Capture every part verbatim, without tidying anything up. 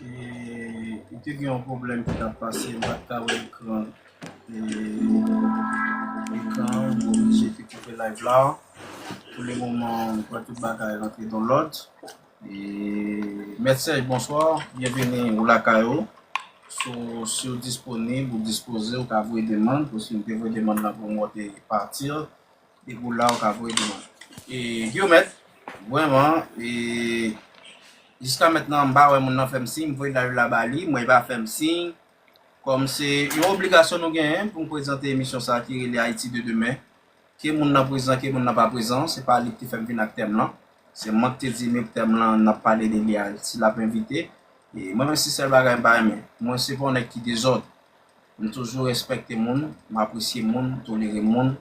E, li te gen yon pwoblèm ki t ap pase, m pa t ka wè ekran, e, ekran, m oblije te koupe live la. Pou le moman, m kwè tout bagay rantre dan lòd. E, Mèt Sèj, bonswa, byenveni ou lakay ou. Si w, si w disponib, ou dispoze, ou ka voye demann, paske m te voye demann lan pou m wè w te pati. Depi w la, ou ka voye demann. E, Guillaume, vrèman, e, jiska mentnan, m pa wè moun nan fè m siy, m voye live la ba li, mwen li pa fè m siy. Kòm se yon obligasyon nou genyen pou n prezante emisyon sa a ki rele Ayiti de demen. Ke moun nan prezan, ke moun nan pa prezan, se pa li ki te fè m vin ak tèm lan. Se mwen ki te di, men tèm lan, n ap pale de li a, si l ap envite. E mwen, se sèl bagay m pa renmen. Mwen, se pa yon nèg ki dezòd. M toujou respekte moun, m apresye moun, m tolere moun.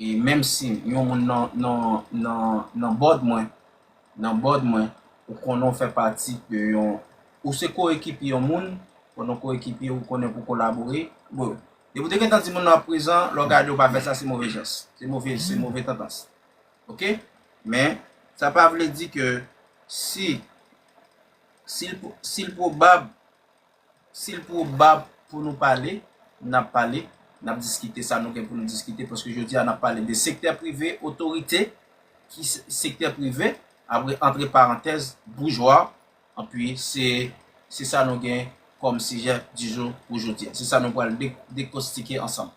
E menm si yon moun nan, nan, nan, nan bòd mwen, nan bòd mwen, ou konnen w fè pati de yon, ou se koekipye yon moun, pandan w koekipye, ou konnen pou kolabore. Bon, depi w te gentan di moun nan ap prezan, lè w gade w pa fè sa, se move jans. Se move, se move tandans. Oke? Men, sa pa vle di ke si, si l, si l pwobab, si l pwobab pou nou pale, n ap pale, n ap diskite sa nou gen pou nou diskite, paske jodi a n ap pale de sektè prive, otorite, ki se-, sektè prive, apre, antre parantèz, boujwa, anpi se, se sa nou gen kòm sijè di jou pou jodi a. Se sa nou pral de-, dekostike ansanm.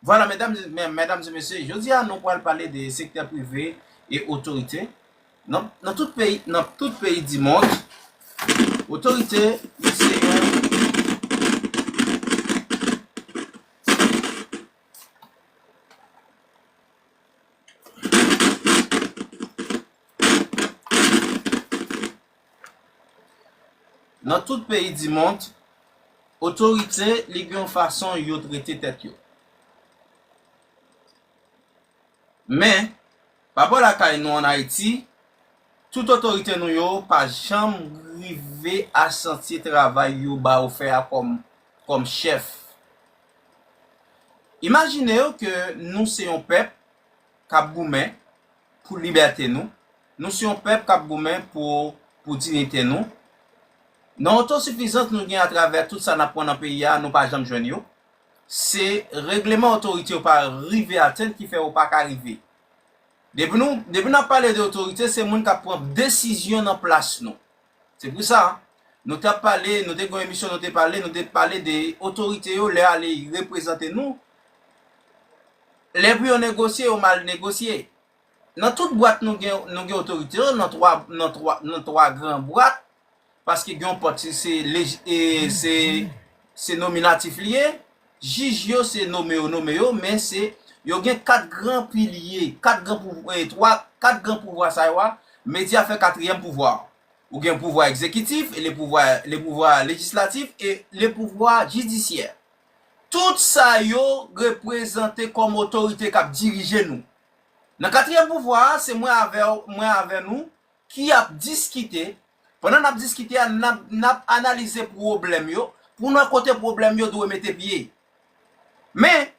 Vwala, medam, me-, medam e mesye, jodi a nou pral pale de sektè prive e otorite. Nan, nan tout peyi, nan tout peyi di mond, otorite, li se yon Nan tout peyi di mond, otorite, li gen yon fason yo trete tèt yo. Men, pa bò lakay nou ann Ayiti, tout otorite nou yo pa janm rive a santi travay yo ba yo fè a kòm, kòm chèf. Imajine w ke nou se yon pèp k ap goumen pou libète nou. Nou se yon pèp k ap goumen pou, pou diyite nou. Nan otosifizans nou gen atravè tout sa n ap pran nan peyi a, nou pa janm jwenn yo. Se regleman otorite yo pa rive atenn ki fè yo pa ka rive. Depi nou, depi n ap pale de otorite, se moun k ap pran desizyon nan plas nou. Se pou sa, nou t ap pale, nou te gen yon emisyon, nou te pale, nou te pale de otorite yo, lè ale reprezante nou. Lè pou yo negosye, yo mal negosye. Nan tout bwat nou gen, nou gen otorite yo, nan twa, nan twa, nan twa gran bwat, paske gen yon pòt, se, se lej-, e, se, se nominatif li ye, jij yo se nome yo, nome yo, men se, yo gen kat gran pilye, kat gran pou-, e, twa, kat gran pouvwa sa yo a, medya fè katriyèm pouvwa. Ou gen pouvwa egzekitif, e le pouvwa, le pouvwa lejislatif, e le pouvwa jidisyè. Tout sa yo reprezante kòm otorite k ap dirije nou. Nan katriyèm pouvwa a, se mwen avè, mwen avè nou ki ap diskite. Pandan n ap diskite a, n ap, n ap analize pwoblèm yo, pou n wè kote pwoblèm yo dwe mete pye. Men,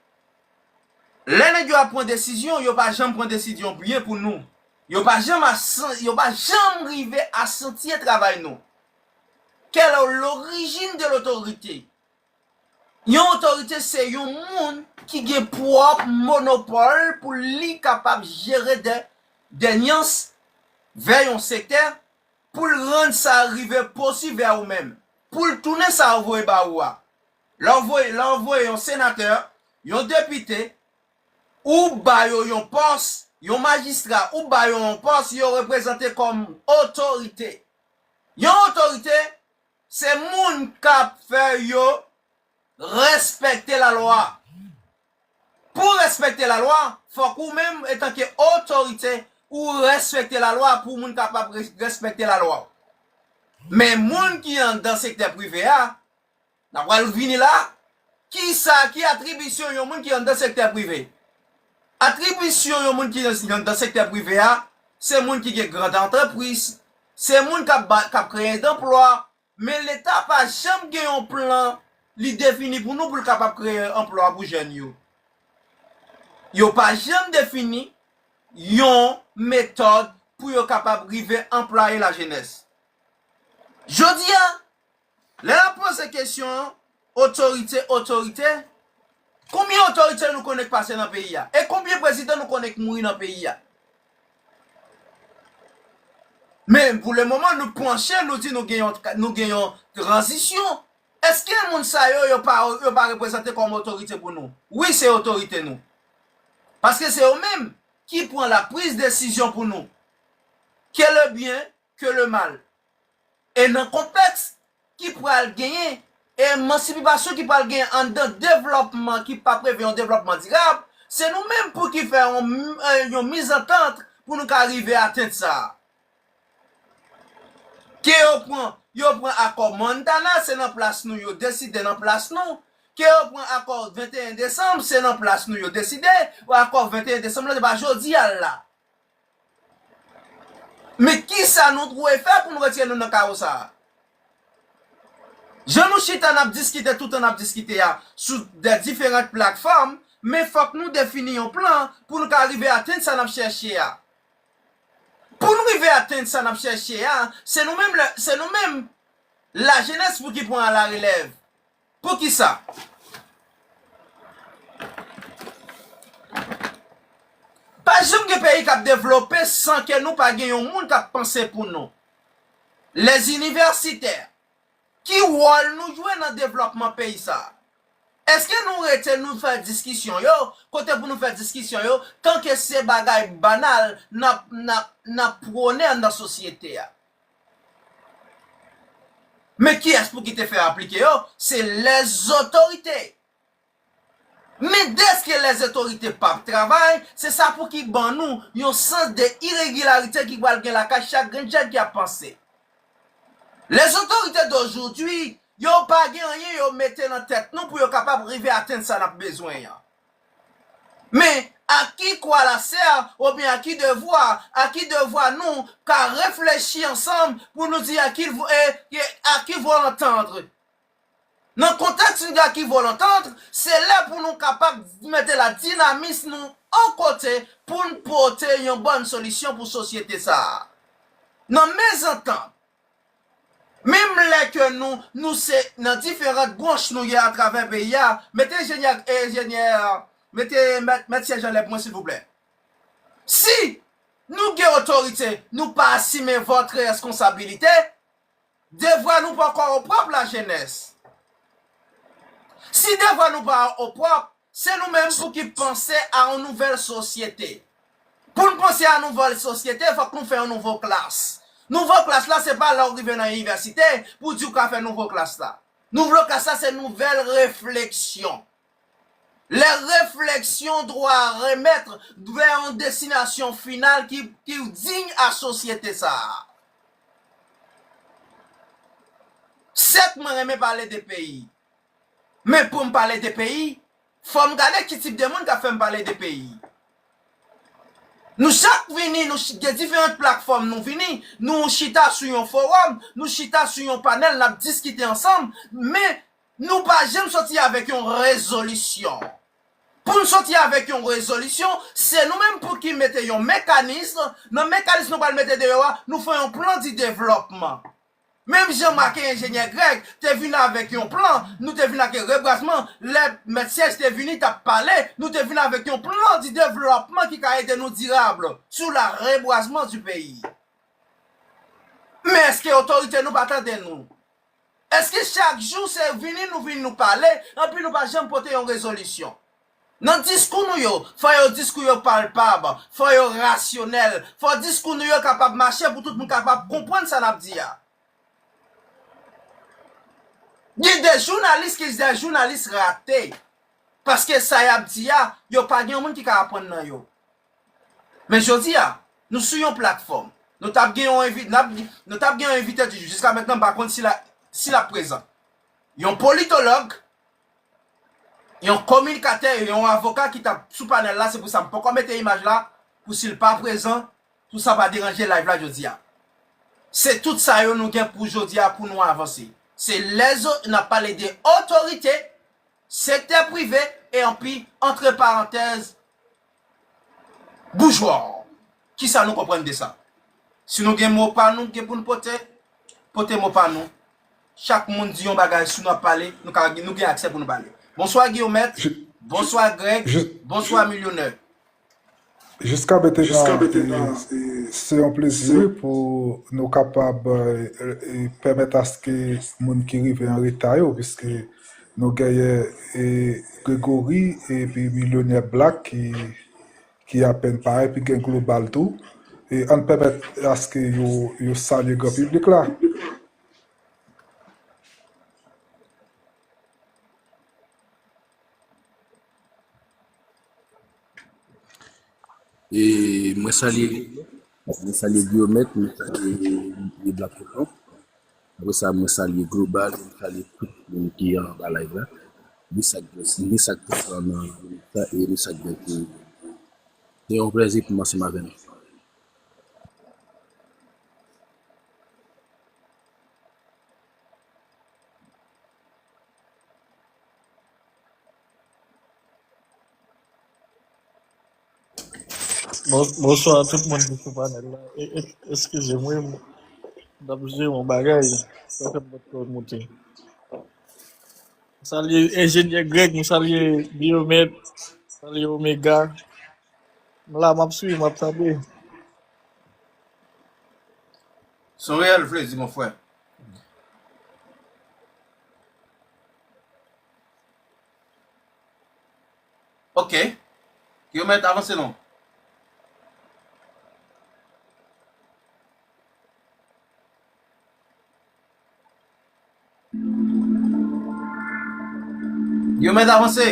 lè nèg yo ap pran desizyon, yo pa janm pran desizyon byen pou nou. Yo pa janm asan-, yo pa janm rive asantiye travay nou. Quelle est l'origine de l'autorité? Yon otorite se yon moun ki gen pwòp monopòl pou li kapab jere de, de nyans vè yon sektè, pou l rann sa rive posib vè ou menm, pou l tounen sa yo voye ba ou a. Lè w voye, lè w voye yon senatè, yon depite, ou ba yo yon pòs, yon majistra, ou ba yo yon pòs, yo reprezante kòm otorite. Yon otorite, se moun k ap fè yo respekte lalwa. Pou w respekte lalwa, fòk ou menm, etanke otorite, ou respekte lalwa pou moun kapab res-, respekte lalwa. Men moun ki anndan sektè prive a, n a pral vini la, kisa ki atribisyon yon moun ki anndan sektè prive? Atribisyon yon moun ki anndan sektè prive a, se moun ki gen gran antrepriz, se moun k ap ba, k ap kreye danplwa, men Leta pa janm gen yon plan li defini pou nou pou l kapab kreye anplwa pou jèn yo. Yo pa janm defini yon metòd pou yo kapab rive anplwaye lajenès. Jodi a, lè n ap poze kesyon otorite, otorite, konbyen otorite nou konnen k pase nan peyi a? E konbyen prezidan nou konnen k mouri nan peyi a? Men, pou le moman, nou panche, nou di nou gen yon, nou gen yon tranzisyon. Èske moun sa yo, yo pa, yo pa reprezante kòm otorite pou nou? Wi, se otorite nou. Paske se yo menm ki pran la priz desizyon pou nou. Que le bien, que le mal. E nan kontèks ki pral genyen, emansipasyon ki pral genyen anndan devlòpman ki pa prevwa yon devlòpman dirab, se nou menm pou ki fè yon, yon mizantant pou nou ka rive atenn sa. Ke yo pran, yo pran akò Montana, se nan plas nou yo deside nan plas nou. Ke yo pran akò venteyen desanm, se nan plas nou yo deside. Akò venteyen desanm lan, se pa jodi a l la. Men kisa nou dwe fè pou nou retire nou nan kawo sa a? Jan nou chita n ap diskite toutan n ap diskite a sou de diferan platfòm, men fòk nou defini yon plan pou nou ka rive atenn sa n ap chèche a. Pou nou rive atenn sa n ap chèche a, se nou menm, se nou menm lajenès pou ki pran la relèv. Poukisa? Pa janm gen peyi k ap devlope san ke nou pa gen yon moun k ap panse pou nou. Lèzinivèsitè, ki wòl nou jwe nan devlòpman peyi sa a? Èske nou rete nou fè diskisyon yo, kote pou nou fè diskisyon yo, tanke se bagay banal n ap, n ap, n ap pwone anndan sosyete a? Men kiyès pou ki te fè aplike yo? Se lèzotorite. Men dèske lèzotorite p ap travay, se sa pou ki ban nou yon sans de iregilarite ki pral gen lakay chak grenn jèn ki ap panse. Lèzotorite dozodwi, yo pa gen anyen yo mete nan tèt nou pou yo kapab rive atenn sa n ap bezwen an. Men, à qui croit la sœur, oubyen à qui devwa, à qui devwa nou ka reflechi ansanm pou nou di à qui, e, e, à qui vaut l'entendre. Nan kontèks nou di à qui vaut l'entendre, se lè pou nou kapab mete la dinamis nou an kote pou n pote yon bòn solisyon pou sosyete sa a. Nan mezantant, menm lè ke nou, nou se nan diferan branch nou ye atravè peyi a, mete enjenyè, enjenyè, mete mèt, mèt syèj anlè pou mwen, silvouplè. Si nou gen otorite, nou pa asime votre responsabilité, devwa nou poko opwòp, lajenès. Si devwa nou pa opwòp, se nou menm pou ki panse a yon nouvèl sosyete. Pou n panse a nouvèl sosyete, fòk nou fè yon nouvo klas. Nouvo klas la, se pa lè w rive nan inivèsite pou di w ka fè nouvo klas la. Nouvo klas la, se nouvèl refleksyon. Les réflexions doivent remettre vers une destination finale ki, ki digne à sosyete sa a. Sèt, mwen renmen pale de peyi. Men pou m pale de peyi, fò m gade ki tip de moun k ap fè m pale de peyi. Nou chak vini, nou ch- gen diferan platfòm nou vini, nou chita sou yon fowòm, nou chita sou yon panèl, n ap diskite ansanm, men nou pa janm soti avèk yon rezolisyon. Pou n soti avèk yon rezolisyon, se nou menm pou ki mete yon mekanis, nan mekanis nou pral mete deyò a, nou fè yon plan di devlòpman. Menm jan m ak enjenyè Greg te vin avèk yon plan, nou te vin ak rebwazman, lè mèt Serge te vini t ap pale, nou te vin avèk yon plan di devlòpman ki ka ede nou dirab sou la rebwazman di peyi. Men èske otorite nou pa tande nou? Èske chak jou se vini nou vin nou pale, anpi nou pa janm pote yon rezolisyon? Nan diskou nou yo, fò yo diskou yo palpab, fò yo rasyonèl, fò diskou nou yo kapab mache pou tout moun kapab konprann sa n ap di a. Gen de jounalis ki se de jounalis rate, paske sa y ap di a, yo pa gen yon moun ki ka aprann nan yo. Men jodi a, nou sou yon platfòm. Nou t ap gen yon envi- n ap- nou t ap gen yon envite di jou. Jiska mentnan, m pa konn si l a- si l ap prezan. Yon politològ, yon kominikatè, yon avoka ki t ap sou panèl la, se pou sa m poko mete imaj la, pou si l pa prezan, pou sa pa deranje live la jodi a. Se tout sa yo nou gen pou jodi a pou nou avanse. Se lèzo- n ap pale de otorite, sektè prive, e anpi, antre parantèz, boujwa. Kisa nou konprann de sa? Si nou gen mo pa nou, gen pou nou pote, pote mo pa nou. Chak moun di yon bagay, si nou ap pale, nou ka, nou gen aksè pou nou pale. Bonswa Guillaume, bonswa Greg, bonswa Milyonè. Jiska mentnan, e, se yon plezi, wi, pou nou kapab, e, e, pèmèt aske moun ki rive an reta yo, piske nou genyen, e, Gregory epi Milyonè Black ki, ki apèn parèt, epi gen Global tou. E ann pèmèt aske yo, yo salye gran piblik la. E mwen salye, mwen salye Guillaume, mwen salye Black Coton. Apre sa, mwen salye Global, mwen salye tout moun ki anba live la. Ni sa k, ni sa k nan sa e ni sa k gen pou. Se yon plezi pou mwen ansanm avè nou. Bon, bonswa tout moun ki sou panèl la. E, e, eskize m, wi, m t ap jere yon bagay, sa fè m pa t ko moute. Salye enjenyè Greg, m salye Biyomèt, salye Omega. M la, m ap swiv, m ap tande. Se yon reyèl plezi, mon frè. Ok. Yo mèt avanse non. Yo mèt avanse.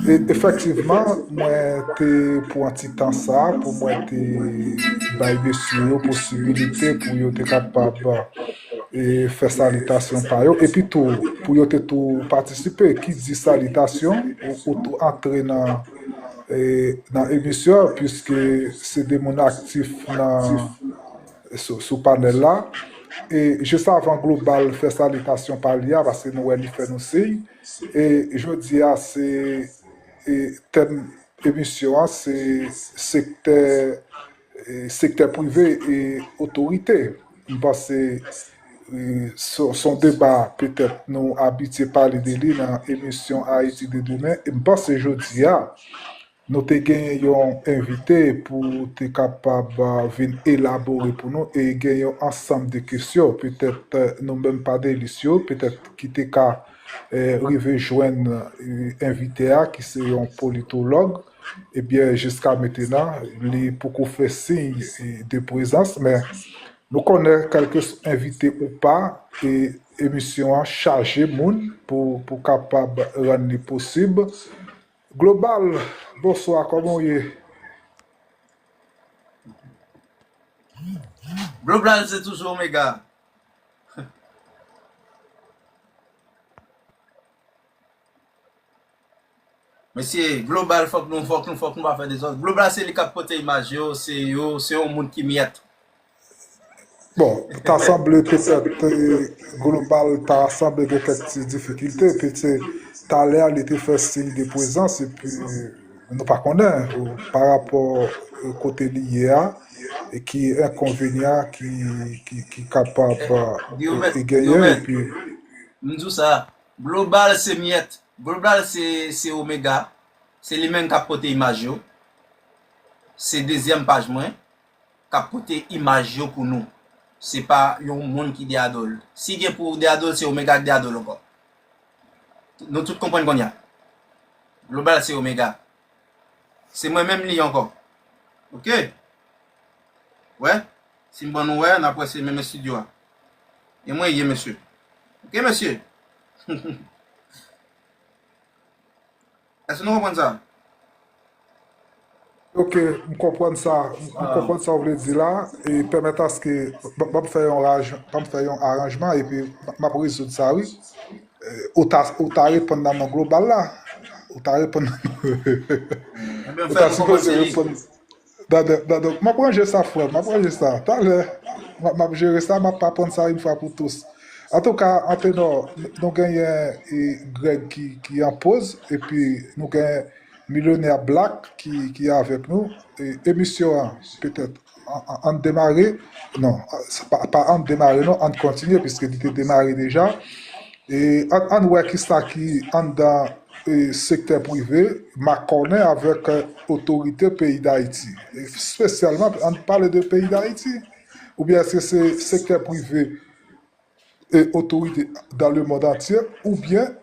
E, efektivman, mwen te pran ti tan sa pou mwen te bay mesye yo posibilite pou yo te kapab, e, fè salitasyon pa yo. Epi tou, pou yo te tou patisipe, ki di salitasyon, ou, ou tou antre nan, e, nan emisyon an, piske se de moun aktif nan, sou, sou panèl la. E jis avan Global fè salitasyon pa li a, paske nou wè li fè nou siy. E jodi a, se, e tèm emisyon an, se sektè, e sektè prive e otorite. M panse, e, se, se yon deba, petèt, nou abitye pale de li nan emisyon Ayiti de demen. E m panse jodi a, nou te genyen yon envite pou te kapab, a, vin elabore pou nou e gen yon ansanm de kesyon. Petèt, e, nou menm panelis yo, petèt ki te ka, e, rive jwenn, e, envite a, ki se yon politològ. Ebyen, jiska mentenan, li poko fè siy, e, de prezans, men nou konnen, kèlkeswa envite ou pa, e, emisyon an chaje moun pou, pou kapab rann li posib. Global, bonswa, kòman w ye? Global, se toujou Omega. Mesye, Global, fòk nou, fòk nou, fòk nou pa fè dezòd. Global, se li k ap pote imaj yo, se yo, se yon moun ki myèt. Bon, ta sanble petèt, eh, Global ta sanble gen kèk ti difikilte, epi se talè a li te fè siy de prezans, epi nou pa konnen, eh, pa rapò, eh, kote li ye a, e ki enkonvenyan ki, ki, ki kapab, eh, eh, genyen, epi m di w sa, Global se myèt, Global se, se Omega, se li menm k ap pote imaj yo, se dezyèm paj mwen k ap pote imaj yo pou nou. Se pa yon moun ki dèyè do l. Si gen pou dèyè do l, se Omega k dèyè do l ankò. Nou tout konprann kounye a. Global se Omega. Se mwen menm li ankò. Oke? Wè? Si m ban nou wè, n ap wè se menm estidyo a. E mwen ye, mesye. Oke, mesye? Èske nou konprann sa? Ok, m konprann sa, m konprann sa w vle di la, e pèmèt aske, ban m fè yon, ban m fè yon aranjman, epi m ap rezoud sa, wi. Ou ta, ou ta reponn nan non Global la, ou ta reponn nan non, ou ta sipoze reponn. Dadonk, m ap ranje sa, frè m, m ap ranje sa. Talè, m ap jere sa, m ap aprann sa yon fwa pou tous. Antouka, Antenò, nou genyen Greg ki, ki an poz, epi nou genyen Milyonè Black ki, ki avèk nou. Emisyon an, petèt, ann demare. Non, pa ann demare, non, ann kontinye, piske li te demare deja. E ann, ann wè kisa ki anndan sektè prive, makònen avèk otorite peyi Dayiti. Espesyalman, ann pale de peyi Dayiti. Oubyen èske se sektè prive e otorite dans le monde entier, oubyen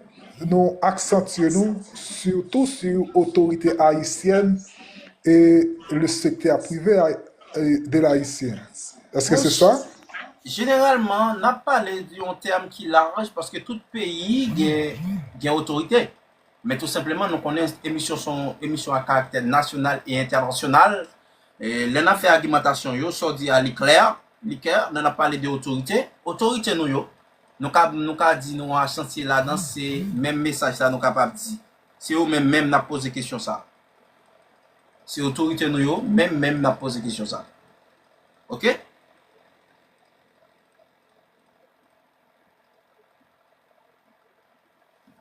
nou aksantye nou sitou sou otorite ayisyèn e le sektè prive de l'ayisyen. Èske se sa? Jeneralman, n ap pale de yon tèm ki laj paske tout peyi gen, gen otorite. Men tou senpleman, nou konnen emisyon se yon emisyon a karaktè nasyonal e entènasyonal. E lè n ap fè agimantasyon yo, sa w di a li klè, li klè, lè n ap pale de otorite, otorite nou yo, nou ka, nou ka di nou an chantye ladan, se menm mesaj sa nou kapab di. Se yo menm menm n ap poze kesyon sa. Se otorite nou yo menm menm n ap poze kesyon sa. Oke?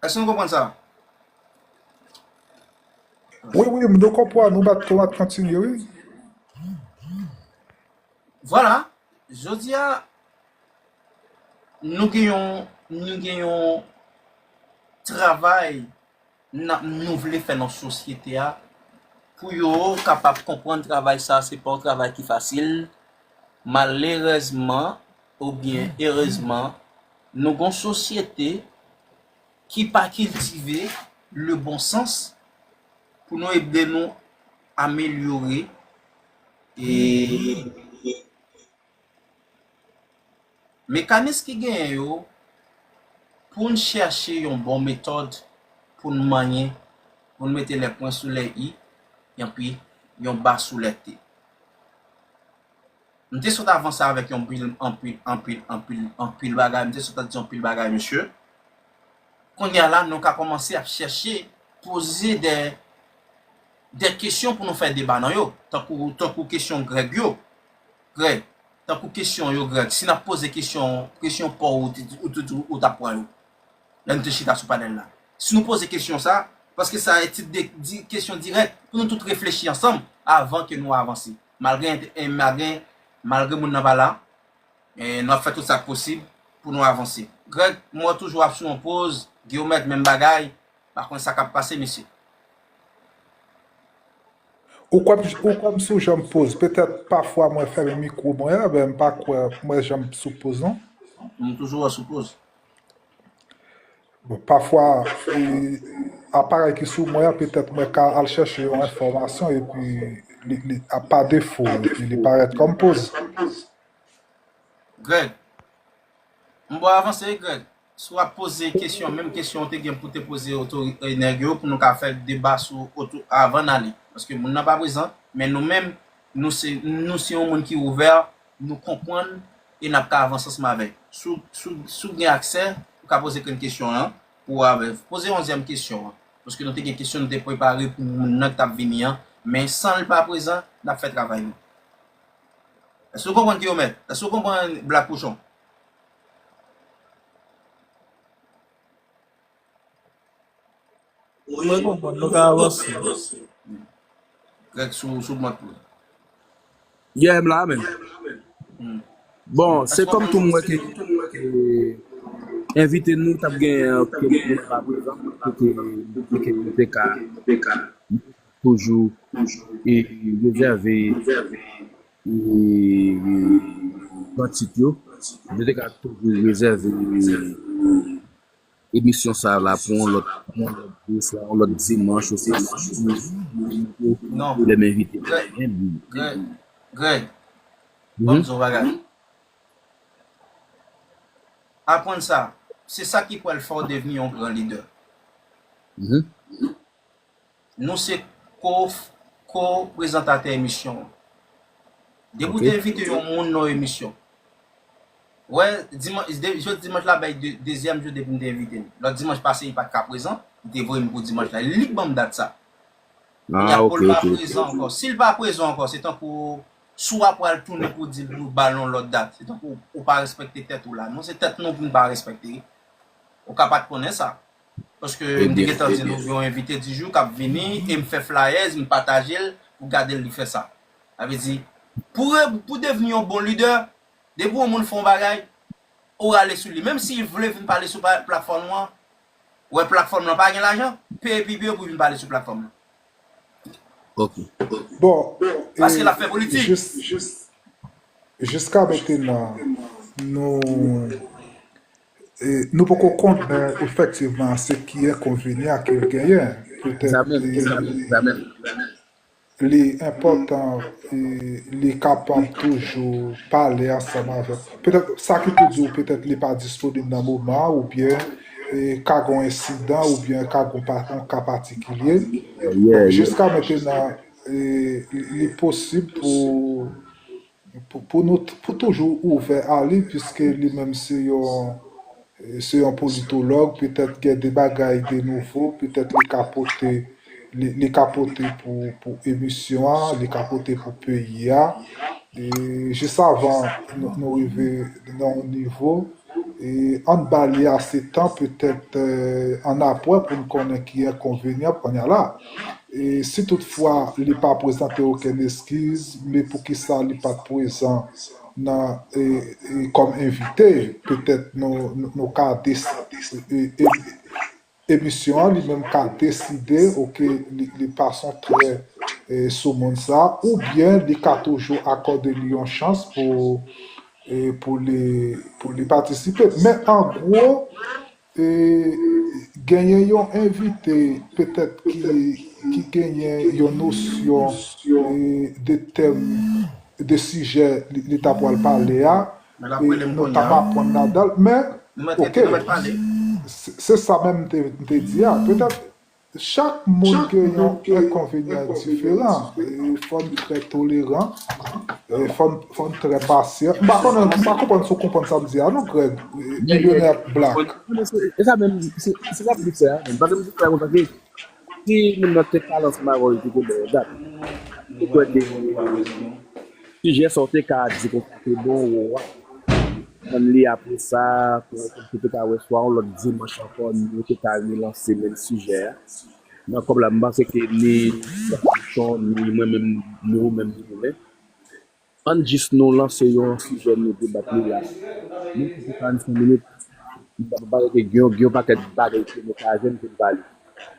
Èske nou konprann sa? Wi, wi, nou konprann, nou bat, nou bat kontinye, wi. Vwala, jodi a, nou gen yon, nou gen yon travay n ap, nou vle fè nan sosyete a, pou yo kapab konprann travay sa, se pa yon travay ki fasil. Malerèzman, oubyen erezman, nou gen yon sosyete ki pa kiltive le bon sans pou nou ede nou amelyore e mekanis ki genyen yo pou n chèche yon bon metòd pou n manyen, pou n mete lè pwen sou lè i, epi yon ba sou lè te. M te sot avanse avèk yon pil, anpil, anpil, anpil, anpil bagay. M te sot ap di yon pil bagay, mesye. Kounye a la, nou ka kòmanse ap chèche poze de, de kesyon pou nou fè deba nan yo. Tankou, tankou kesyon Greg yo. Greg, tankou kesyon yo, Greg. Si n ap poze kesyon, kesyon pa w, ou, ou, ou, ou t ap pran yo. Lè nou te chita sou panèl la. Si nou poze kesyon sa, paske sa e tit de, di, kesyon dirèk, pou nou tout reflechi ansanm avan ke nou avanse. Malgre, malgre, malgre moun nan pa la, nou ap fè tout sa k posib pou nou avanse. Greg, m wè toujou ap sou yon poz, Guillaume menm bagay, pa konn sa k ap pase, mesye. Ou kwè m, ou kwè m sou jan m poz. Petèt pafwa mwen fèmen mikwo mwen an, men m pa kwè m wè jan m sou poz non. M toujou wè sou poz. Bon, pafwa, e, aparèy ki sou mwen an, petèt mwen ka al chèche yon enfòmasyon epi li, li, a, pa defo, li, li parèt kòm poz. Greg, m ba w avanse wi, Greg. Si w ap poze kesyon, menm kesyon w te gen pou w te poze otori-, e, nèg yo, pou nou ka fè deba sou oto-, avan n ale. Paske moun nan pa prezan, men nou menm, nou se, nou se yon moun ki ouvè, nou konprann e n ap ka avanse ansanm avè l. Si w, si w, si w gen aksè, ou ka poze grenn kesyon an pou w avè l. Poze onzyèm kesyon an. Paske nou te gen kesyon nou te prepare pou moun nan ki t ap vini an. Men san l pa prezan, n ap fè travay nou. Èske w konprann Kilomèt? Èske w konprann Black Pouchon? Mwen konprann, nou ka avanse. Grèg sou, sou mòt pou. Yeah, m la, men. Bon, se kòm tou mwen ke envite nou t ap gen ke nou pa prezan, ke nou te ka toujou e rezève e, e, nan tit yo, nou te ka toujou rezève emisyon sa la pou yon lòt, pou yon lòt jou, swa yon lòt dimanch, oswa Non. lè m envite. Grèg, Grèg, Grèg, ban m di w yon bagay. Aprann sa, se sa ki pral fè w devni yon gran lidè. Nou se ko, ko-prezantatè emisyon an. Depi w te envite yon moun nan yon emisyon, wè, dimanch, de, jodi dimanch la bay de, dezyèm jou depi m te envite l. Lòt dimanch pase, li pa t ka prezan, li te voye m pou dimanch la. Li k ban m dat sa. Kounye a, pou l pa prezan ankò. Si l pa prezan ankò, se tankou si w ap pral tounen pou di l pou ba l yon lòt dat. Se tankou ou pa respekte tèt ou la. Nou se tèt nou pou n pa respekte. Ou ka pa t konnen sa. Paske m te gentan di nou gen yon envite di jou k ap vini e m fè flyers, m pataje l pou gade l li fè sa. Sa vle di, pou, pou devni yon bon lidè, depi yon moun fè yon bagay, ou rale sou li. Menm si l vle vin pale sou platfòm nou an, ou wè platfòm lan pa gen lajan, peye pi byen pou vin pale sou platfòm lan. Ok. Bon, Paske l ap fè politik. Jis, jis, jiska mentenan, nou, e, nou poko konnen efektivman se ki enkonvenyan ke l genyen. Petèt Sa menm, sa menm, sa menm. Li enpòtan, e, li kapab toujou pale ansanm avèk. Petèt, sa ki pou di w, petèt li pa disponib nan moman an, oubyen e, ka gen yon ensidan, oubyen ka gen yon pa- yon ka patikilye. Donk, jiska mentenan, e, li, li posib pou, pou, pou nou t- pou toujou ouvè a li, piske li menm se yon, e, se yon politològ, petèt gen de bagay de nouvo, petèt li ka pote, li, li ka pote pou, pou emisyon an, li ka pote pou peyi a. E, jis avan nou, nou rive nan yon nivo, e, ann ba li ase tan, petèt, e, annapre pou n konnen ki enkonvenyan kounye a la. E, si toutfwa li pa prezante okenn eskiz, men poukisa li pa t prezan nan, e, e, kòm envite, petèt nou, nou, nou ka desi- e, e, emisyon an li menm ka deside, oke, li, li pa s on trè, e, sou moun sa, oubyen li ka toujou akòde li yon chans pou, e, pou li, pou li patisipe. Men an gwo, e, genyen yon envite petèt ki, ki genyen yon nosyon, e, de tèm, de sijè li, li ta pral pale a, e, nou t ap aprann ladan l. Men, oke, se, se sa menm m te, m te di a. Petèt, chak moun gen yon enkonvenyan diferan. E, fò n trè toleran. E, fò n, fò n trè pasyan. M pa konnen, m pa konprann si w konprann sa m di a, non, Greg. E, Milyonè Black. E sa menm, se, se sa m di fè a, menm. Paske m di fè a konsa, se, si moun nan te pale ansanm avè w, li te gen bèl dat. Ou kwè ke sijè sa w te ka di konsa te bon, ou w ap tann li apre sa, pou, pou te ka wè swa yon lòt dimanch ankò, nou te ka relanse menm sijè a. Nan kòb la, m panse ke ni Black Pouchon, ni mwen menm, ni ou menm, ni ou menm. Ann jis nou lanse yon sijè nou debat li la. Menm si se karannsenk minit, m pa pare ke gen yon, gen yon pakèt bagay ke nou ka jwenn pou n pale.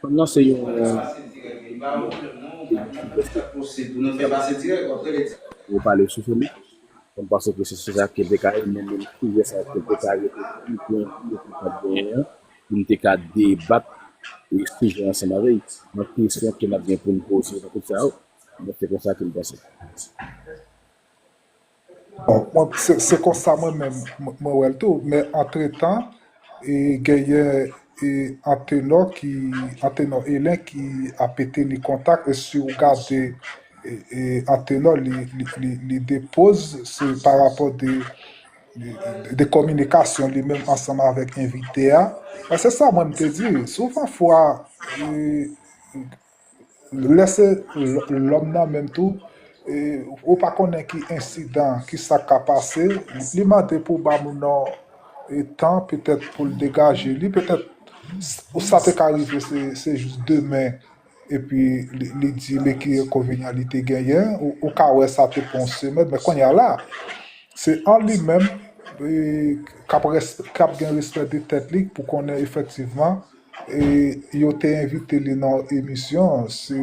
Ann lanse yon, pou pale sou fè li. M panse ke se sijè sa ke l te ka ye, men menm sijè sa ke l te ka rete pi pwen pou nou te ka genyen an, pou nou te ka debat e sijè ansanm avè l. Nan kesyon ke n ap gen pou n poze nan tout sa yo, men se konsa ke m panse. Bon, mwen, se, se konsa mwen menm, mwen, mwen wè l tou. Men antretan, e, genyen, e, Antenò ki, Antenò Elen ki ap teni kontak. E si w gade, e, e, Antenò, li, li, li, li depoze, se pa rapò de, de kominikasyon li menm ansanm avèk envite a. Men se sa mwen m te di, souvan fwa, e, lè se l- lòm nan menm tou, e, ou pa konnen ki ensidan, ki sa k ka pase, li mande pou ba moun nan, e, tan petèt pou l degaje li, petèt s- sa te ka rive se, se jis demen, epi li, li di li ki enkonvenyan li te genyen, ou, ou ka wè sa te pran yon semèn, men kounye a la, se an li menm, e, k ap res- k ap gen respè de tèt li pou konnen efektivman, e, yo te envite li nan emisyon, se,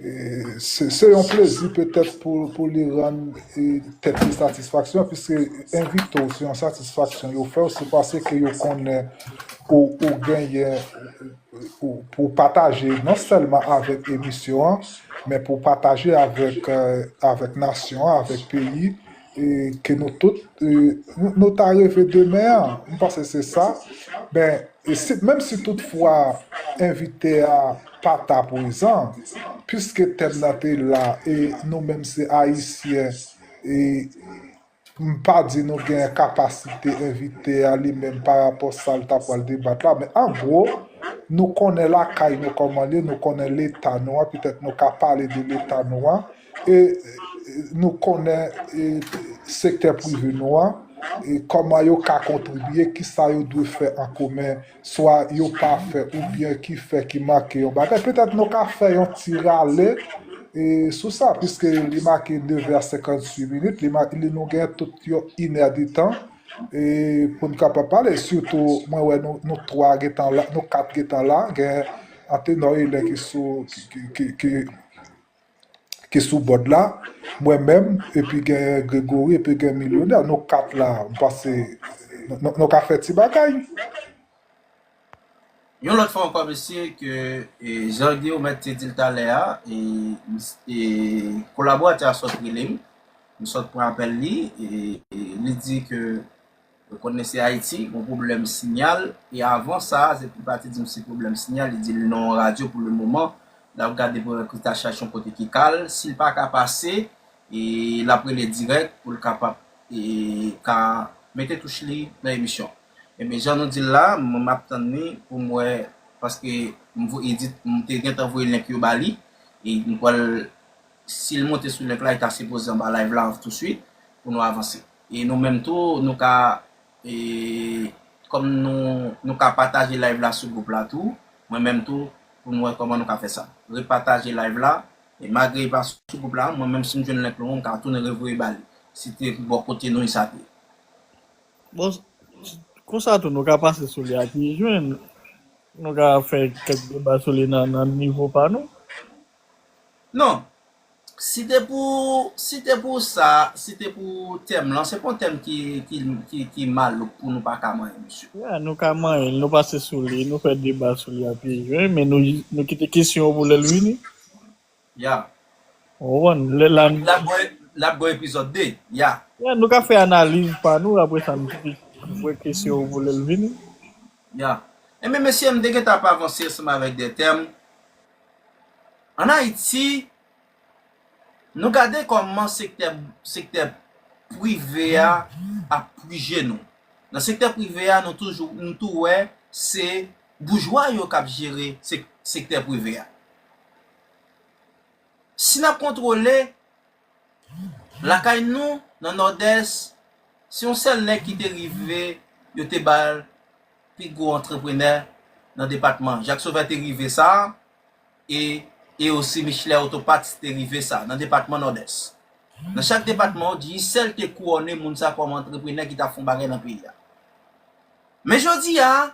e, se, se yon plezi petèt pou, pou li rann, e, tèt li satisfaksyon, piske envite w se yon satisfaksyon yo fè w, se paske yo konnen ou, ou genyen, ou, pou pataje non sèlman avèk emisyon an, men pou pataje avèk, e, avèk nasyon an, avèk peyi, e ke nou tout, e, nou, nou ta reve demen an. M panse se sa. Men, e si, menm si toutfwa envite a pa ta prezan, piske tèm nan te la, e nou menm se Ayisyen, e m pa di nou gen kapasite envite a li menm pa rapò sa l ta pral debat la, men an gwo, nou konnen lakay nou kòman l ye, nou konnen leta nou an, petèt nou ka pale de leta nou an, e, e, nou konnen, e, sektè prive nou an, e kòman yo ka kontribye, kisa yo dwe fè an komen, swa yo pa fè, oubyen ki fè ki manke yon bagay. Petèt nou ka fè yon ti rale, e, sou sa, piske li make nèf è senkanntuit minit, li, ma- li nou gen tout yon inè de tan, e, pou n kapab pale. Sitou, mwen wè nou, nou twa gentan la, nou kat gentan la, gen Antenor Elen ki sou, ki, ki, ki, ki, ki sou bòd la, mwen menm, epi gen Gregory, epi gen Milyonè, nou kat la, m panse, nou, nou, nou ka fè ti bagay. Yon lòt fwa ankò, mesye, ke, e, jan Guillaume te di l talè a, e, e, kolaboratè a sot rele m, m sot pran apèl li, e, e li di ke ou konnen se Ayiti, gon pwoblèm sinyal, e avan sa, se pou pa te di m se pwoblèm sinyal, li di l nan yon radyo pou le moman, l ap gade pou l wè ki ta chache yon kote ki kal, si l pa ka pase, e l ap rele dirèk pou l kapab, e ka mete touch li nan emisyon. Ebyen, jan nou di l la, mwen m ap tann li pou m wè, paske m vo- li di, m te gentan voye link yo ba li, e m pral, si l monte sou link la, li ta sipoze anba live la touswit pou nou avanse. E nou menm tou, nou ka, e, kòm nou, nou ka pataje live la sou gwoup la tou, mwen menm tou, pou nou wè kòman nou ka fè sa. Repataje live la, e malgre li pa sou gwoup la, mwen menm si m jwenn link lan, m ka tounen revoye ba li. Si te bò kote nou, sa te. Bon, konsa tou, nou ka pase sou li a pye jwenn. Nou ka fè kèk deba sou li nan, nan nivo pa nou. Non. Si te pou, si te pou sa, si te pou tèm lan, se pa yon tèm ki, ki, ki, ki malouk pou nou pa ka manyen, mesye. Ya, nou ka manyen l, nou pase sou li, nou fè deba sou li a pye jwenn, men nou, nou kite kesyon yo pou lè l vini. Ya. Ou konprann? Lè la, L ap gon, l ap gon epizòd de. Ya. Ya, nou ka fè analiz pa nou, apre sa, nou kite kesyon yo pou lè l vini. Ya. Ebyen, mesye, m te gentan ap avanse ansanm avèk de tèm. Ann Ayiti, nou gade kòman sektè, sektè prive a ap prije nou. Nan sektè prive a, nou toujou, nou tou wè se boujwa yo k ap jere sek- sektè prive a. Si n ap kontwole, lakay nou, nan Nòdès, se yon sèl nèg ki te rive, yo te ba l pi gwo antreprenè nan depatman. Jacques Sauveur te rive sa, e, e osi Michelet Autoparts te rive sa, nan depatman Nòdès. Nan chak depatman, ou di sèl te kouwone moun sa kòm antreprenè ki t ap fè yon bagay nan peyi a. Men jodi a,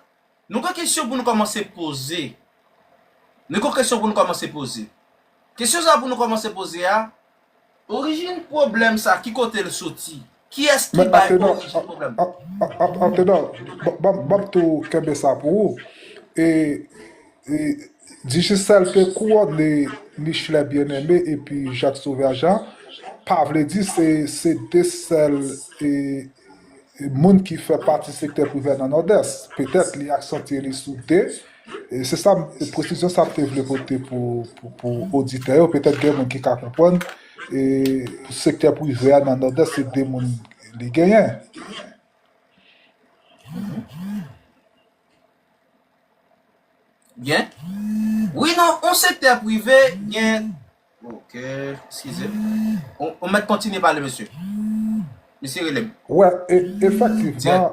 nou gen kesyon pou nou kòmanse poze. Nou gen kesyon pou nou kòmanse poze. Kesyon sa pou nou kòmanse poze a, orijin pwoblèm sa, ki kote l soti? Kiyès ki Men bay Antenor, orijin pwoblèm? Antenor, ban m tou kenbe sa pou ou. E, e Digicel te kouwone Michelet Bien-Aimé epi Jacques Sauveur Jean, pa vle di se, se de sèl e, e moun ki fè pati sektè prive nan Nòdès. Petèt li aksantye li sou de. E se sa, presizyon sa m te vle pote pou, pou, pou oditè yo. Petèt gen moun ki ka konprann. E sektè prive a nan Nòdès, se de moun li genyen. Byen. Wi, non, yon sektè prive gen. Ok, eskize. On, on mèt kontinye pale, mesye. Mesye rele m. Wè, e- efektivman,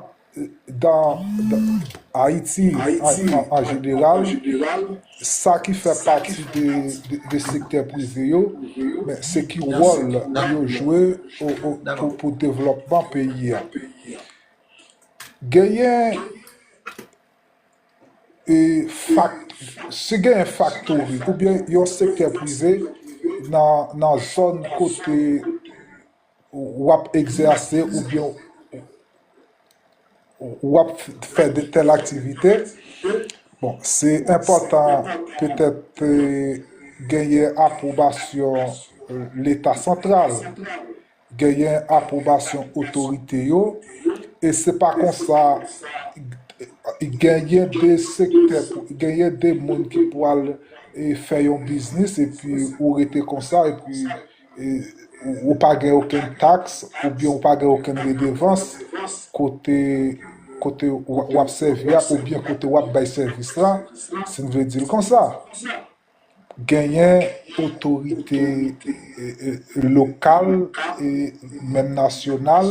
dan, dan Ayiti, an, an- an jeneral, sa ki fè pati de, de, de sektè prive yo, men se ki wòl yo jwe o- o- pou, pou devlòpman peyi a. Genyen e fak, si genyen faktori oubyen yon sektè prive nan, nan zòn kote w ap egzèse oubyen w ap fè de tèl aktivite, bon, se enpòtan petèt genyen apwobasyon Leta santral, genyen apwobasyon otorite yo, e se pa konsa genyen de sektè, genyen de moun ki pwal e fè yon biznis epi ou rete konsa epi e, ou, ou pa gen okenn taks oubyen ou pa gen okenn redevans kote kote w w ap sèvi a oubyen kote w ap bay sèvis la, si n vle di l konsa. Genyen otorite e, e, lokal e menm nasyonal,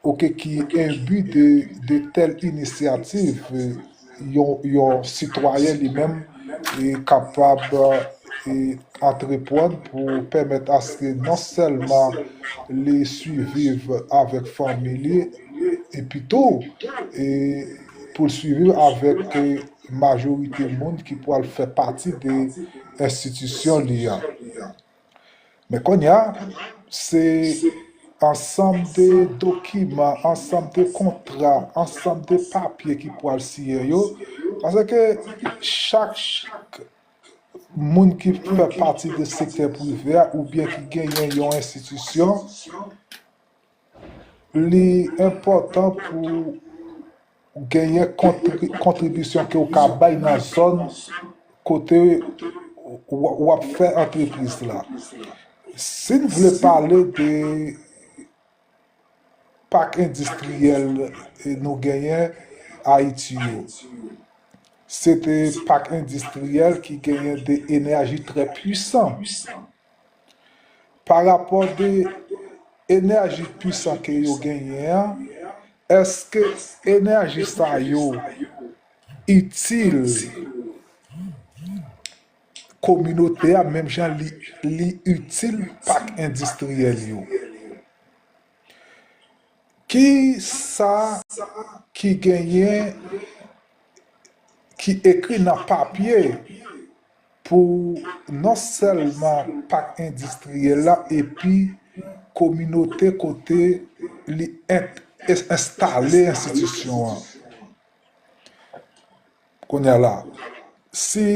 oke, ki enbi de, de tèl inisyativ, e, yon, yon sitwayen li menm e kapab e antreprann pou pèmèt aske non sèlman li swiviv avèk fanmi li, epi tou e pou l swiviv avèk e majorite moun ki pral fè pati de enstitisyon li a. Men kounye a, se ansanm de dokiman, ansanm de kontra, ansanm de papye ki pral siyen yo, paske chak moun ki fè pati de sektè prive a oubyen ki genyen yon enstitisyon, li enpòtan pou genyen kontri- kontribisyon ke w ka bay nan zòn kote w w ap fè antrepriz la. Si n vle pale de pak endistriyèl nou genyen Ayiti yo, se te pak endistriyèl ki genyen de enèji trè pwisan. Pa rapò de enèji pwisan ke yo genyen an, èske enèji sa yo itil kominote a menm jan li, li itil pak endistriyèl yo? Ki sa ki genyen, ki ekri nan papye pou non sèlman pak endistriyèl la epi kominote kote li en- es- enstale enstitisyon an? Kounye a la, si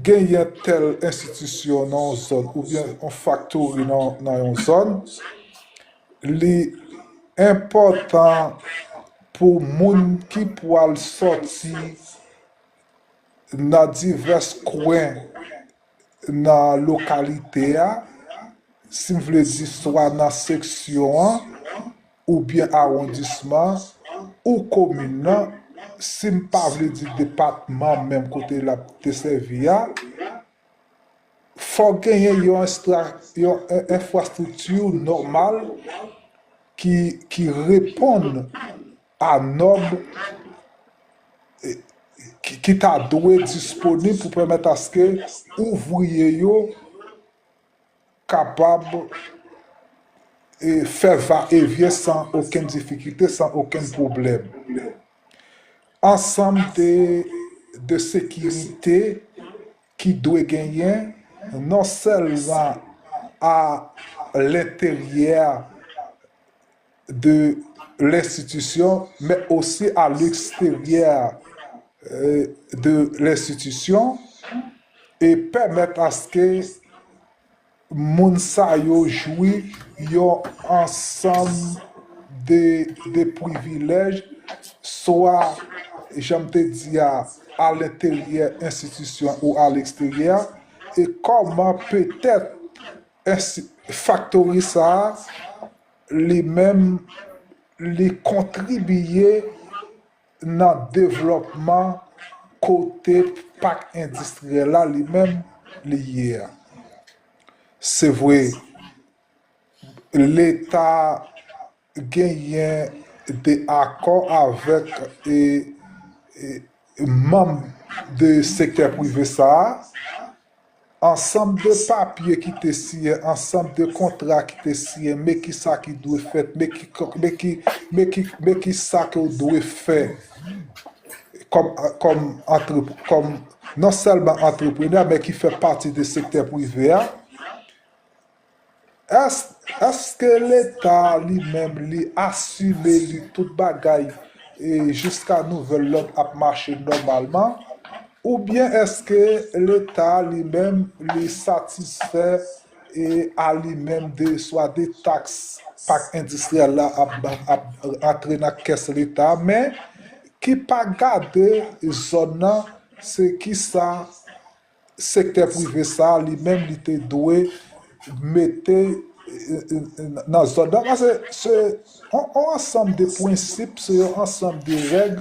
genyen tèl enstitisyon nan yon zòn oubyen yon faktori nan, nan yon zòn, li enpòtan pou moun ki pral sòti nan divès kwen nan lokalite a, si m vle di swa nan seksyon an, oubyen awondisman, ou komin nan, si m pa vle di depatman menm kote l ap desèvi a, fò genyen yon, estra, yon enfrastrikti nòmal ki, ki reponn a nòm ki, ki ta dwe disponib pou pèmèt aske ouvriye yo kapab e, fè va e vyen san okenn difikilte, san okenn pwoblèm. Ansanm de, de sekirite ki dwe genyen non sèlman a lenteryè de lenstitisyon, men osi a leksteryè de lenstitisyon e pèmèt aske moun sa yo jwi yon ansanm de, de privilèj, swa, jan m te di a, alenteryè enstitisyon ou aleksteryè, e kòman petèt ensti- faktori sa a, li menm, li kontribiye nan devlòpman kote pak endistriyèl la li menm li ye a. Se vre, Leta genyen de akò avèk e, e, manm de sektè prive sa a, ansanm de papye ki te siyen, ansanm de kontra ki te siyen, men ki sa ki dwe fèt, men ki, men ki, men ki, men ki sa ke w dwe fè kòm, kòm antrep-, kòm non sèlman antreprenè, men ki fè pati de sektè prive a. Ès-, èske Leta li menm li asire li tout bagay e jiska nouvèl lòd ap mache nòmalman? Oubyen èske Leta li menm li satisfè e a li menm de swa de taks pak endistriyèl la ap, ap antre nan kès Leta, men ki pa gade zòn nan, se kisa sektè prive sa a, li menm, li te dwe mete e, e, e, nan zòn nan, paske se yon, yon ansanm de prensip, se yon ansanm de règ,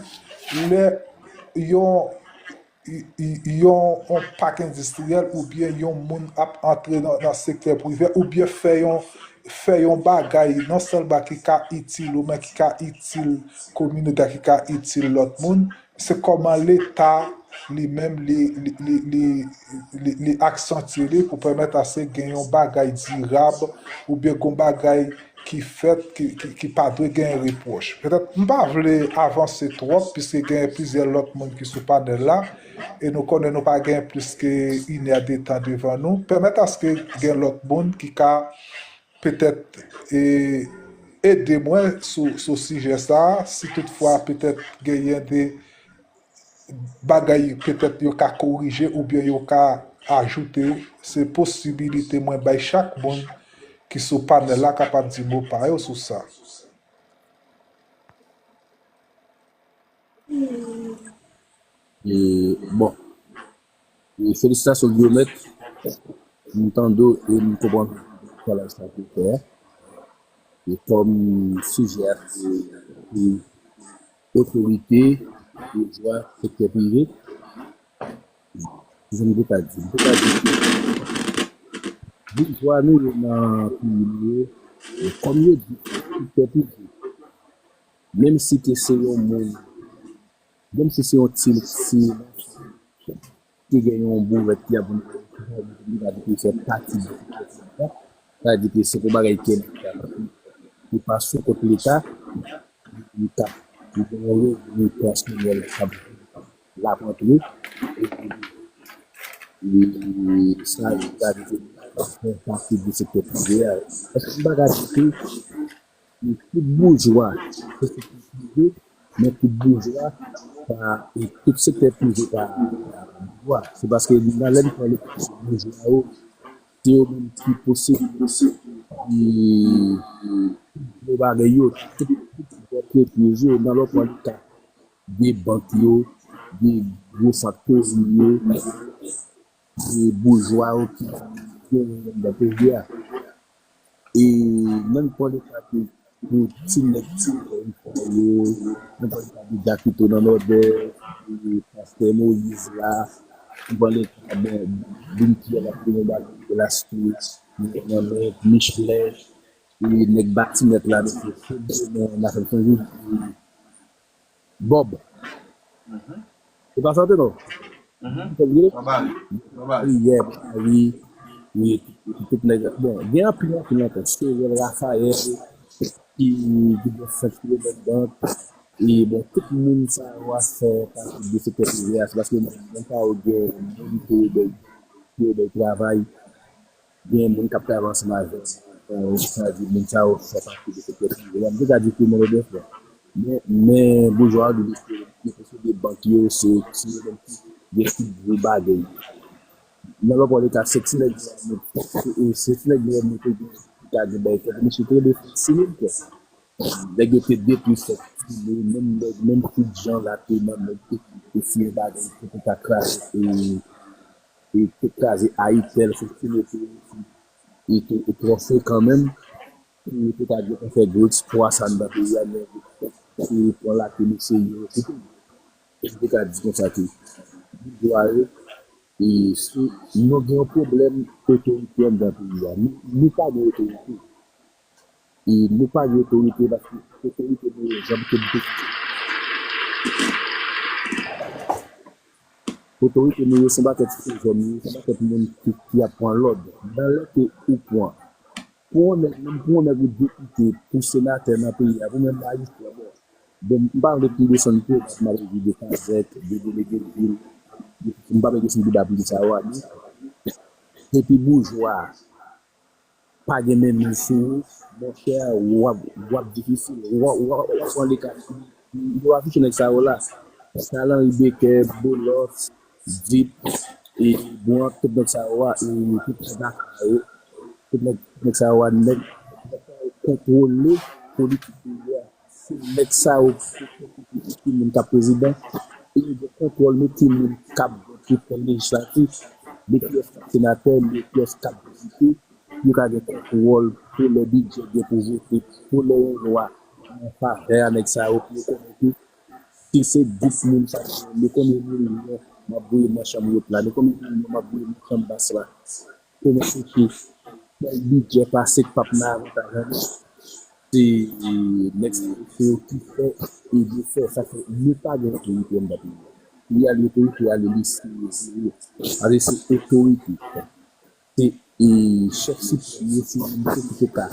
lè yon, y-, y-, yon, yon pak endistriyèl oubyen yon moun ap antre nan, nan sektè prive oubyen fè yon, fè yon bagay non sèlman ki ka itil ou, men ki ka itil kominote a, ki ka itil lòt moun, se kòman Leta li menm li, li, li, li, li, li aksantye li pou pèmèt aske gen yon bagay dirab oubyen gen yon bagay ki fèt ki, ki, ki pa dwe gen repwòch. Petèt, m pa vle avanse twòp, piske gen plizyè lòt moun ki sou panèl la, e nou konnen nou pa gen plis ke inè de tan devan nou. Pèmèt aske gen lòt moun ki ka petèt e, ede mwen sou, sou sijè sa a, si toutfwa petèt genyen de bagay petèt yo ka korije oubyen yo ka ajoute, se posibilite mwen bay chak moun ki sou panèl la kapab di mo pa yo sou sa. E, bon, e, felisitasyon Guillemette, m tande w e m konprann travay sa ke w fè a. E kòm sijè a se, se otorite, boujwa, sektè prive, jan m te ka di, m te ka di ke boujwa nou yo nan peyi nou yo, e kòm yo di, sektè prive, menm si ke se yon moun, menm si se yon ti, ti ki gen yon bourèt ki ap vin, li va di ke li fè pati de sektè prive a. Sa vle di ke se yon bagay ke li pa sou kont Leta, li ka, li gen yon revni pèsonèl k ap, l ap antre. E sa, li va di ke li fè pati de sektè prive a. Èske m pa ka di ke e tout boujwa se sektè prive, men tout boujwa pa, e tout sektè prive pa, pa boujwa. Se paske nan lè n pale de boujwa yo, se yo menm ki posede, ki gwo bagay yo, tout, tout antrepriz yo, nan lòt bò Leta, de bank yo, de gwo faktori yo, de boujwa yo ki genyen anndan peyi a. E menm pwen de sa ke pou ti nèg ti nèg yo, menm pwen de sa pou Jakito nan Nòdès, e pastè Moyiz la, menm pwen de sa, bon, Bin Pyè la, pou yon bagay de la street, nan men Mich Flè, e nèg Batinèt la, mesye, se nan afè Sanjou, Bob. Se pa sa w te non? Wi, yeah, wi, wi, tout nèg. Bon, gen anpil, anpil ankò. Serèl Rafayèl, ki, ki gen sèt kilomèt bant. E bon, tout moun sa yo a fè pati de sektè prive a. Se paske moun sa yo gen moun ke yo bay, ke yo bay travay. Gen moun k ap travay ansanm avè m, sa vle di moun sa yo fè pati de sektè prive a. M te ka di ke malere de fwa. Men, men boujwa yo, depi ke yo posede bank yo, se, se yo menm ki gen tout gwo bagay. Nan lòt bò Leta, se ti nèg yo, se, se ti nèg yo menm ki gen, ki ka gen bagay, kèk mesye te rele Timoun, kè. Nèg yo te detwi fèt Timoun, menm nèg, menm Fout Jan la te nan nèg te, te siyen bagay, te, te ka kraze, e, e te kraze Ayitel, se ti nèg yo, li te twò frekan menm, pou yo te ka gen fè gwo eksplwa sa anndan peyi a, nèg yo pran lakil yo serye, etsetera. E m te ka di konsa ke boujwa yo, e, si nou gen yon pwoblèm otorite anndan peyi a, nou, nou pa gen otorite. E nou pa gen otorite paske otorite nou yo janm te. Otorite nou yo se yon pakèt ti jèn, yo se yon pakèt moun ki, ki ap pran lòd. Nan lè ke ou pran, pou yon nèg, menm pou yon nèg ou depite, pou senatè nan peyi a, pou menm majistra, bon, bon, m pa vle pou desann tou, m ap di de kazèk, de delege de vil, m pa vle desann pi ba pou de sa yo a, men, epi boujwa, pa gen menm sou ou, monchè, w ap, w ap difisil. W ap, w ap, w ap pran le ka. Yo afiche nèg sa yo la. Charles Henri Becker, Boulos, Dip, e, Bouan, tout nèg sa yo a, e, tout nèg Dakar yo, tout nèg, nèg sa yo a, nèg, nèg sa yo kontwole politik peyi a. Se nèg sa yo ki moun k ap prezidan, e yo gen kontwòl nou ki moun k ap vòt pou pwen lejislatif, de kiyès k ap senatè, de kiyès k ap depite, yo ka gen kontwòl pou lè bidjè gen pou vote, pou lè yon lwa nan favè a nèg sa yo, pou yo konnen ke si se gwoup moun sa yo, men konbyen milyon m ap voye nan chanm wot la, men konbyen milyon m ap voye nan chanm bas la. Pou mwen, se ki bèl bidjè pase k p ap nan avantaj an nou. Se nèg sa yo ki fè e defè. Sa fè nou pa gen otorite anndan peyi a. Peyi a li otorite a li li se zero. Paske se otorite. Se, e, chèf siprèm yo, se moun ki te ka,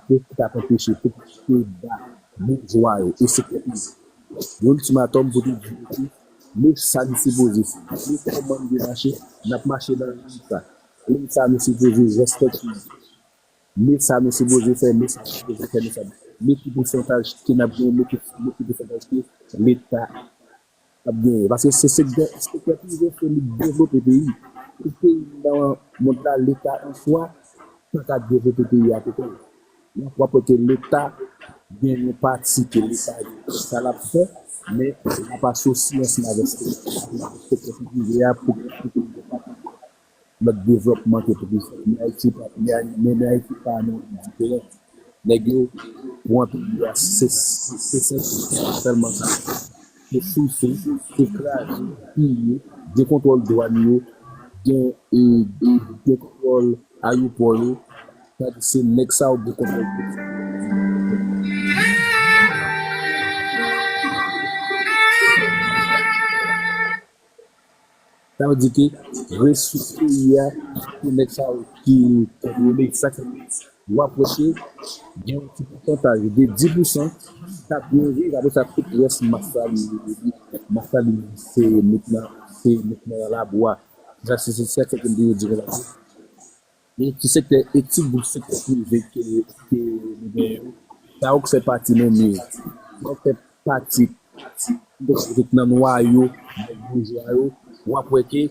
ki te ka anpeche, ki te ba boujwa yo e sektè prive yo ultimatòm pou te di, oke, men sa n sipoze fè, men kòman n dwe mache, n ap mache nan liy sa, men sa nou sipoze respekte, men sa nou sipoze fè, men sa nou sipoze fè, men sa, men ki pousantaj ke n ap genyen, men ki, men ki pousantaj ke Leta ap genyen. Paske se sektè, sektè prive se li k devlope peyi. Tout peyi nan mond la, Leta an swa pa ka devlope peyi a toutèl. Donk, w ap wè ke Leta gen yon pati ke Leta gen sa l ap fè, men l ap asosye ansanm avèk sektè, sektè prive a pou, pou lòt devlòpman ke pou fèt. Men Ayiti pa, men, men Ayiti pa nan diferan. Nèg yo pran peyi a, se, se, se sèlman sa. Se souse, se kraze, piye, gen kontwòl dwàn yo, gen, e, e, gen kontwòl ayewopò yo. Sa di se nèg sa yo gen kontwòl. Sa vle di ke resous peyi a, pou nèg sa yo ki kontwole, sa k fè w ap wè ke gen yon ti pousantaj de dis pousan k ap byen viv, apre sa, tout rès mas la, li, li, mas la, li, se met nan, se met nan labou a. Sa, se, se, se sa ke m te di konsa. Men ti sektè, e ti gwoup sektè prive ke, ke nou genyen yo, sa yo k fè pati nan mi yo. Sa yo k fè pati, donk, nan nwayo, nan boujwa yo, w ap wè ke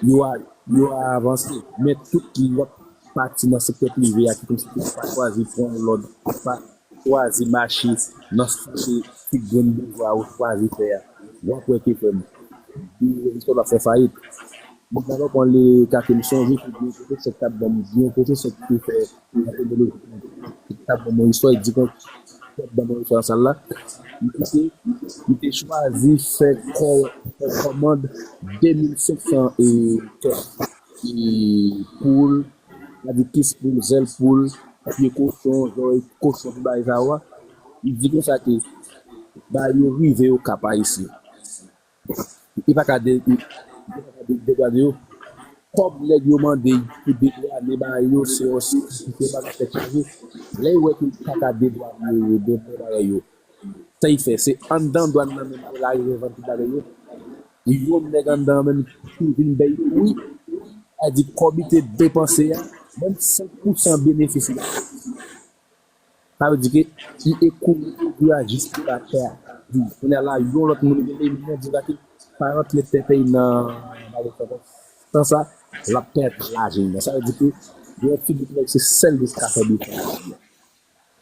yo a, yo a avanse. Men tout lòt pati nan sektè prive a ki kòmsi ki pa chwazi pran lòd, pa chwazi mache nan sa ke ti grenn boujwa yo chwazi fè a. W ap wè ke frè m, istwa ap fè fayit. Mwen ta pran le ka ke m sonje, ke gen yon pwofesè ki t ap ban m, gen yon pwofesè ki te fè an etnoloji, ki t ap ban m yon istwa, li di kon, ki t ap ban m yon istwa nan sal la, li te, li te chwazi fè kò, fè kòmand de mil senk san, e, kè, e, poul, sa di kis poul, zèl poul, pye kochon, zòrèy kochon, tout bagay sa yo a. Li di konsa ke bagay yo rive yo Kap Ayisyen. Li pa ka de, li pa ka de, dedwane yo. Kòb nèg yo mande pou dedwane bagay yo, se yon, se yon bagay tèt chaje. Lè yo wè ke li pa ka dedwane yo, dedwane bagay yo, sa li fè, se anndan dwàn nan menm pou l arive vann tout bagay yo. Yon nèg anndan an menm ki vin bay wi, sa di kòb li te depanse a, menm senk pousan benefis li pa. Sa vle di ke li ekoule pwodui a jis pou la tè a. Kounye a la, yon lòt moun vin li di la ke pa rantre tèt li nan, nan tan sa, l ap pèt laje li. Sa vle di ke yon ti bout nèg se sèl li ka fè defans.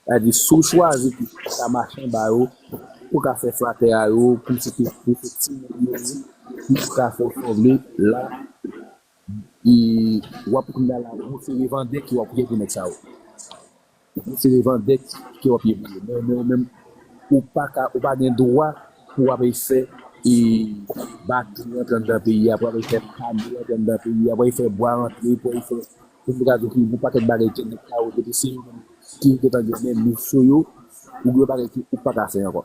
Sa vle di si w chwazi pou w ka mache anba yo, pou w ka fè flatè a yo, pou w se pou w se timoun yo, pou w ka fè w sanble la, e w ap kounye a la, ou se revandè ki w ap gen pou nèg sa yo. Ou se revandè ki w ap ye pou yo. Men, men, men, ou pa ka, ou pa gen dwa pou w ap fè e batri rantre anndan peyi a, pou w ap fè pano rantre anndan peyi a, pou w ap fè bwa rantre, pou w ap fè, pou w ap fè yon pakèt bagay ke nèg sa yo, depi se yo menm ki gentan gen men nou sou yo, ou gen bagay ke ou pa ka fè ankò.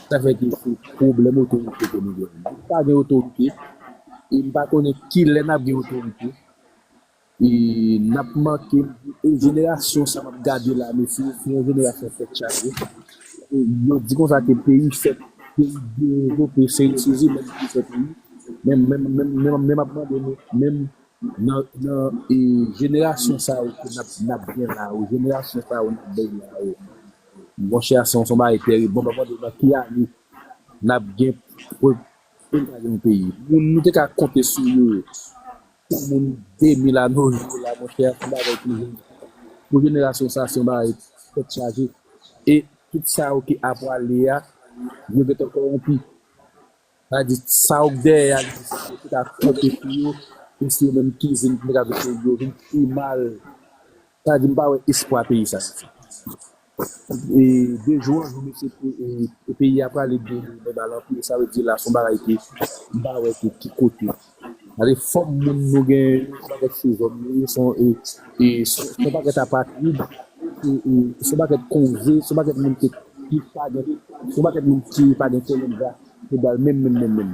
Sa fè ke se pwoblèm otorite ke nou gen. Nou pa gen otorite, e m pa konnen kilè n ap gen otorite. E n ap manke, e jenerasyon sa m ap gade la, mesye, se yon jenerasyon tèt chaje. E yo di konsa ke peyi fèt, peyi devlope, se resous imen ki fè peyi. Men, men, men, men, men m ap mande nou, menm nan, nan e jenerasyon sa yo ke n ap, n ap gen la, ou jenerasyon sa yo n ap bay la, yo. Monchè, se yon, se yon bagay tèrib. Bon, m ap mande nou nan ki ane n ap gen pou, pou n ka gen yon peyi. Moun nou te ka konte sou yo, pou moun de mil a nos jours la, monchè, se yon bagay ki jeni. Pou jenerasyon sa, se yon bagay tèt chaje. E tout sa yo ki ap prale a, yo gentan kòwonpi. Sa di, sa yo k dèyè a, yo te ka konte sou yo, e se yo menm ki vin, ki vin fè yo vin pi mal. Sa di, m pa wè espwa peyi sa. E de jou an jou, mesye, e, e peyi a prale byen, byen mal anpil. Sa vle di la, se yon bagay ke m pa wè ke ki kote. Gade fòm moun nou gen, se yon pakèt sezòm yo ye, se yon, e, e, se, se yon pakèt apatrid, e, e, se yon pakèt konze, se yon pakèt moun ki, ki pa gen, se yon pakèt moun ki pa gen kòlèg pou ba l menm, menm, menm, menm.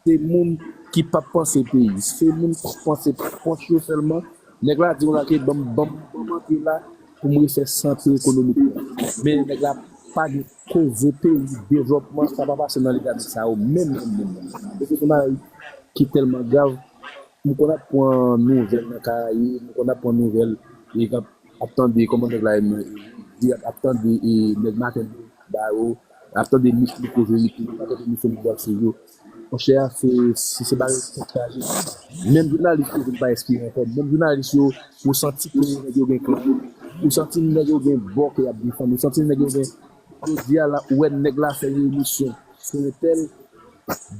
Se moun ki p ap panse peyi. Se moun k ap panse pòch yo sèlman. Nèg la di konsa ke ban m, ban m, ban m antre la pou m refè sante ekonomik mwen. Men nèg la pa gen koze peyi, devlòpman, sa pa pase nan legalis sa yo menm, menm, menm, menm. E se yon bagay ki tèlman grav. M konn ap pran nouvèl nan Karayib, m konn ap pran nouvèl, e k ap, ap tande kòman nèg la di, ap, ap tande, e, nèg Maten Dlo ba yo, ap tande Mich Liko Verite, pa tande Misyon Big Bòs yo. Monchè, se, se, se bagay ki chaje. Menm jounalis yo vin pa enspire ankò. Menm jounalis yo, ou santi ke nèg yo gen klan. Ou santi nèg yo gen bò ke y ap defann. Ou santi nèg yo gen, jodi a la, ou wè nèg la fè yon emisyon sou entèl,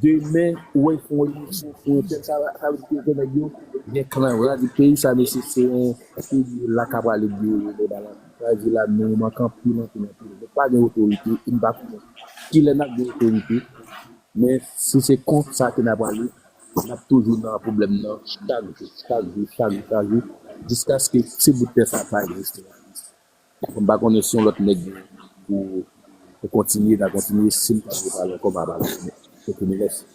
demen, ou wè, fè yon emisyon sou entèl, sa, sa vle di ke nèg yo gen klan. Sa vle di peyi sa, mesye, se yon peyi la k ap prale byen, byen, byen. Sa vle di la, nou manke anpil, anpil, anpil. Nou pa gen otorite, e nou pa konnen kilè n ap gen otorite. Men si se konsa ke n ap prale, n ap toujou nan pwoblèm nan chak jou, chak jou, chak jou, chak jou, jiskaske ti bout tè sa pa egziste. M pa konnen si yon lòt nèg pou, pou kontinye, ta kontinye, si m ta vle pale ankò, m a pale. Ok, mèsi.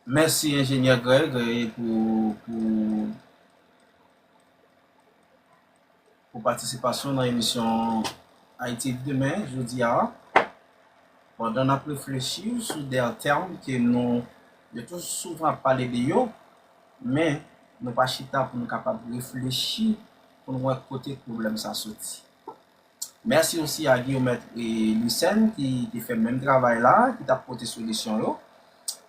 Mèsi, enjenyè Greg, e pou, pou, pou patisipasyon nan emisyon Ayiti Demen, jodi a. Pandan n ap reflechi sou de tèm ke nou, yo tou souvan ap pale de yo, men nou pa chita pou nou kapab reflechi, pou nou wè kote pwoblèm sa soti. Mèsi osi a Guillaume e Lucène ki te fè menm travay la, ki t ap pote solisyon yo.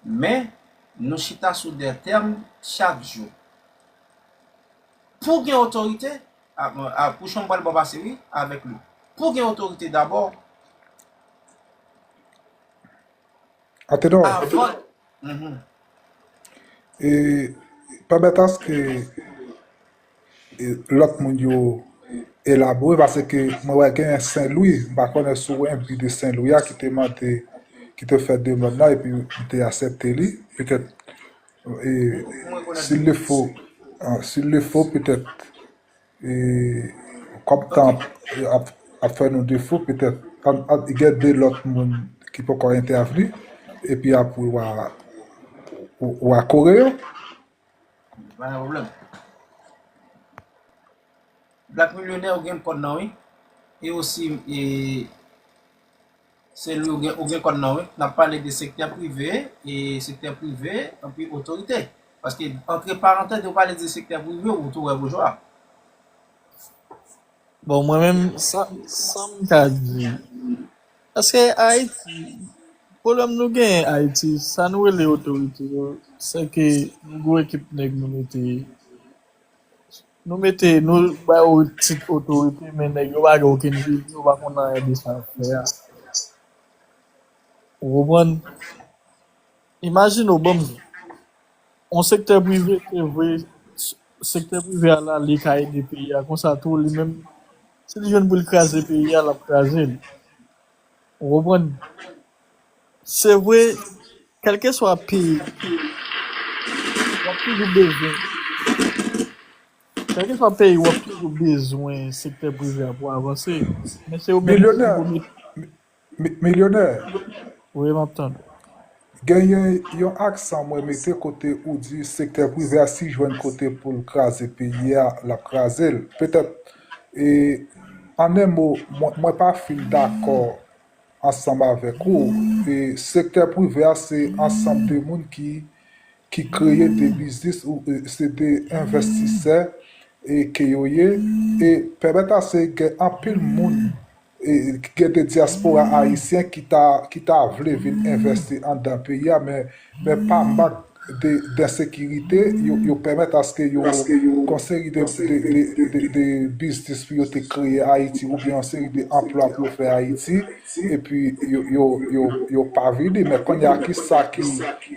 Men, nou chita sou de tèm chak jou. Pou gen otorite, a, a, Pouchon m pral ba w pase wi, avèk li. Pou gen otorite dabò. Antenor. Avan. Mhm. E pèmèt aske e, lòt moun yo elabore, paske mwen wè gen Sen Lwi, m pa konnen si w wè yon videyo Sen Lwi a ki te mande, ki te fè demann nan, epi m te aksepte li, petèt, e, s'il le faut, ah, s'il le faut, petèt, e, kòm tan ap, ap, ap fè nou defo, petèt, an, an, gen de lòt moun ki poko entèvni, epi apre w a, w a kore yo. Pa gen pwoblèm. Black Millionaire, ou gen kòd nan, wi. E osi, e, Sen Lwi, ou gen, ou gen kòd nan, wi. N ap pale de sektè prive, e sektè prive, anpi otorite. Paske, antre parantèz, yo pale de sektè prive, ou tou wè boujwa. Bon, mwen menm, sa, sa m ka di, paske Ayiti, pwoblèm nou genyen Ayiti, sa nou rele otorite yo, se ke nou gen yon ekip nèg nou mete, nou mete, nou ba yo tit otorite, men nèg yo pa gen okenn vizyon, yo pa konn anyen de sa y ap fè a. Ou konprann? Imajine w, ban m di w, yon sektè prive, se vre, sektè prive a la, li ka ede peyi a konsa tou, li menm, si li jwenn pou l kraze peyi a, l ap kraze l. Ou konprann? Se vre, kèlkeswa peyi, w ap toujou bezwen, kèlkeswa peyi, w ap toujou bezwen sektè prive a pou avanse. Men se yo menm ki pou met. Milyonè, Wi, m ap tande. Genyen yon aksan mwen mete kote ou di sektè prive a si jwenn kote pou l kraze peyi a, l ap kraze l. Petèt, e, an en mo, mwen, mwen pa fin dakò ansanm avèk ou. E, sektè prive a se ansanm de moun ki, ki kreye de biznis ou e, se de envestisè e, ke yo ye. E pèmèt a se gen anpil moun e, gen de dyaspora ayisyen ki ta, ki ta vle vin envesti anndan peyi a, men, men pa mank de, densekirite, yo, yo pèmèt aske yo, yon seri de, de, de, de, de biznis pou yo te kreye Ayiti, oubyen yon seri de anplwa pou yo fè Ayiti, epi yo, yo, yo, yo pa vini. Men kounye a, ki sa ki,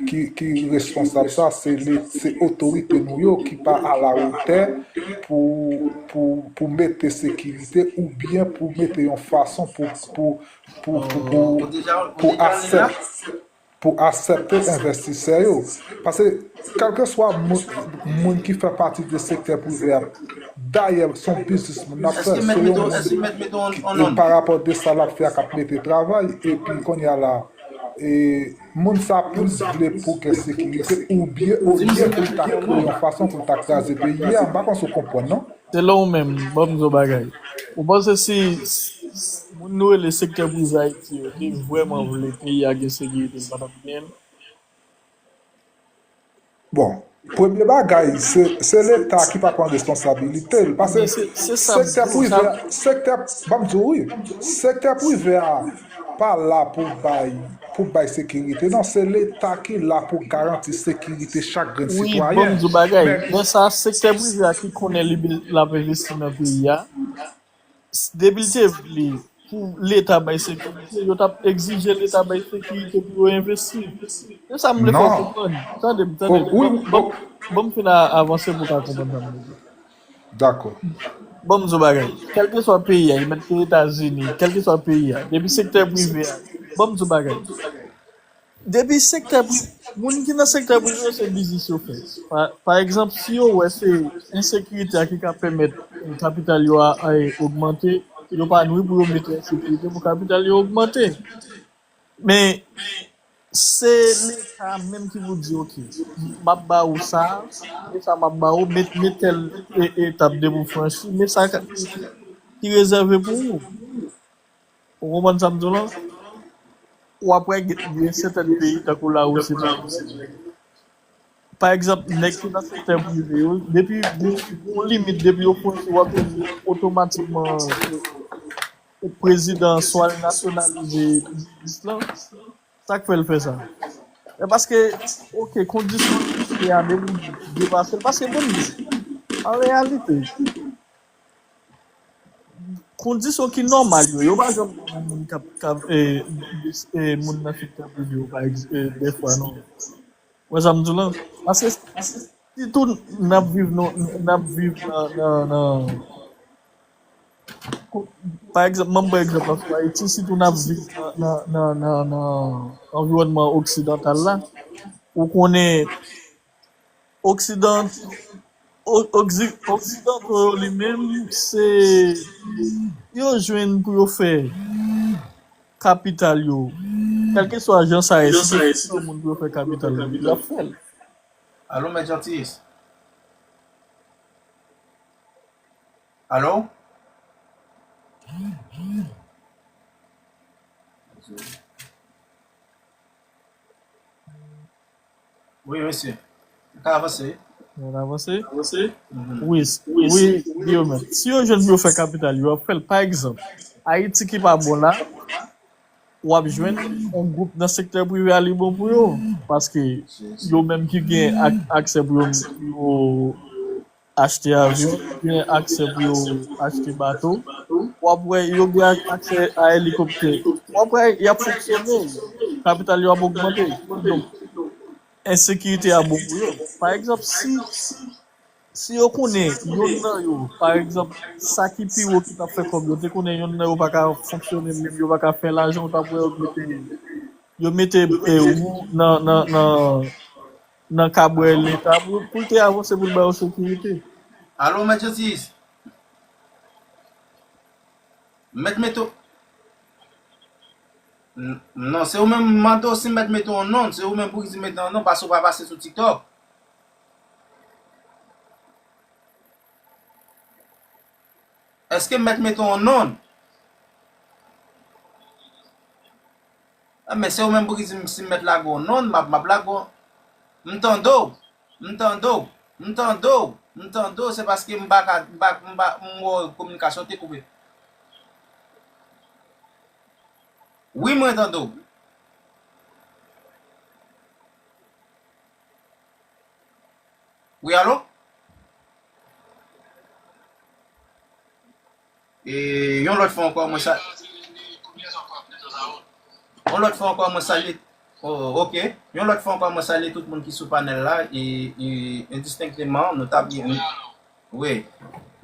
ki, ki responsab sa? Se le, se otorite nou yo ki pa alawotè pou, pou, pou mete sekirite oubyen pou mete yon fason pou, pou, pou, pou, pou, pou aksè pou aksepte envestisè yo. Paske, kèlkeswa moun, moun ki fè pati de sektè prive a, dayè, se yon biznis moun ap fè, se yon moun ki, e pa rapò de sa l ap fè a k ap mete travay, epi kounye a la, e moun sa plis vle pou gen sekirite, oubyen olye pou l ta kreye yon fason pou l ta kraze peyi a. M pa panse w konprann, non? Selon ou menm, ban m di w bagay. Ou panse si moun nou rele sektè prive Ayiti yo te vrèman vle peyi a gen sekirite, l pa t ap gen l? Bon, premye bagay, se, se Leta ki pa pran responsabilite l. Paske sektè prive, sektè, ban m di w wi, sektè prive a pa la pou bay, pou bay sekirite. Non, se Leta ki la pou garanti sekirite chak grenn sitwayen. Wi, ban m di w bagay. Nan sa, sektè prive a ki konnen li, l ap envesti nan peyi a, depi l te vle pou Leta bay sekirite, yo t ap egzije Leta bay sekirite pou yo envesti. Se sa m vle fè w konprann. Tande m, tande m. Ban m fin avanse pou w ka konprann sa m vle di. Dakò. Ban m di w bagay. Kèlkeswa peyi a, li mèt se Etazini, kèlkeswa peyi a, depi sektè prive a, ban m di w bagay. Depi sektè pri, moun ki nan sektè prive yo se biznis yo fè. Pa, pa egzanp, si yo wè se ensekirite a ki ka pèmèt kapital yo a, a ogmante, yo pa nwi pou yo mete ensekirite pou kapital yo ogmante. Men se Leta menm ki pou di, oke, m ap ba ou sa, men sa m ap ba ou, men, men tèl e, etap depi w franchi, men sa ki rezève pou ou. Ou konprann sa m di w lan? W ap wè gen sèten peyi tankou Larisi, pa egzanp, nèg ki nan sektè prive yo, depi yon limit, depi yo franchi, w ap jwenn otomatikman prezidan swa l nasyonalize biznis lan. Sa k fè l fè sa? E paske, oke, kondisyon ki a depase l. Paske, bon, an reyalite, kondisyon ki nòmal yo, yo pa janm pran moun k ap, k ap, e, e, moun nan sektè prive yo, pa egz, e, dèfwa, non. Wè sa m di w lan? Paske sitou n ap viv, n ap viv nan, nan, nan, pa egzanp, ban m pran egzanp la sou Ayiti, sitou n ap viv nan, nan, nan, nan, nan anviwònman oksidantal la, ou konnen Oksidan, o- oksi- oksidanto yo li menm, se yo jwenn pou yo fè kapital yo. Kèlkeswa jan sa ye, si se yon moun pou yo fè kapital yo, y ap fè l. Alo, Mèt Jantiyis? Alo? Wi, mesye. N ka avanse. Ann avanse? Wi, wi, Guillaume. Si yo jwenn pou yo fè kapital, yo ap fè l. Pa egzanp, Ayiti ki pa bon la, w ap jwenn yon gwoup nan sektè prive a li bon pou yo. Paske yo menm ki gen ak- aksè pou yo, yo achte avyon, gen aksè pou yo achte bato. W ap wè yo gen ak- aksè a elikoptè. W ap wè y ap fonksyone. Kapital yo ap ogmante. Donk, ensekirite a bon pou yo. Pa egzanp, si Si yo konnen, yonn nan yo, pa egzanp, sa ki pi wo ki t ap fè kòb, yo te konnen yonn nan yo pa ka fonksyone menm, yo pa ka fè lajan, ou t ap wè yo mete, yo mete eh, ou nan, nan, nan, nan kabwè Leta pou, pou l te avanse pou l ba yo sekirite. Alo, Mèt Jean-Sis? Mèt mete w. N- Non, se ou menm m mande w si m mèt mete w yon non, se ou menm pou ki di mete yon non, paske ou pa pase sou TikTok. Èske m mèt mete w yon non? Enben, se ou menm pou ki di m si m mèt lage w non, m ap, m ap lage w. M tande w, m tande w, m tande w, m tande w, se paske m pa ka, m pa, m pa, m wè kominikasyon te koupe. Wi, mwen tande w. Wi, alo? E yon lòt fwa ankò, mwen sa. Yon lòt fwa ankò, mwen salye. Oh, ok. Yon lòt fwa ankò, mwen salye tout moun ki sou panèl la. E, e endistenkteman, nou t ap gen. Wi.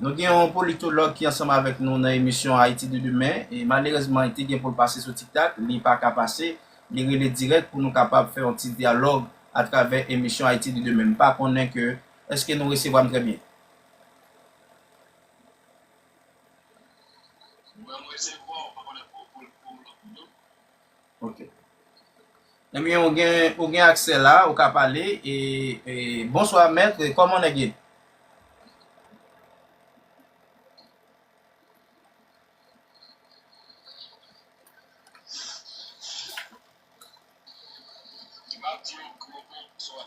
Nou gen yon politològ ki ansanm avèk nou nan emisyon Ayiti de Demen. E malerezman, li te gen pou l pase sou TikTok. Li pa ka pase. Li rele dirèk pou nou kapab fè yon ti dyalòg atravè emisyon Ayiti de Demen. M pa konnen ke, èske nou resevwa m trè byen? Mwen, mwen resevwa w, pa konnen pou, pou, pou lòt moun yo. Ok. Ebyen, ou gen, ou gen aksè la, ou ka pale. E, e, bonswa, mèt, kòman nèg ye? M ap di yon gwo bonswa.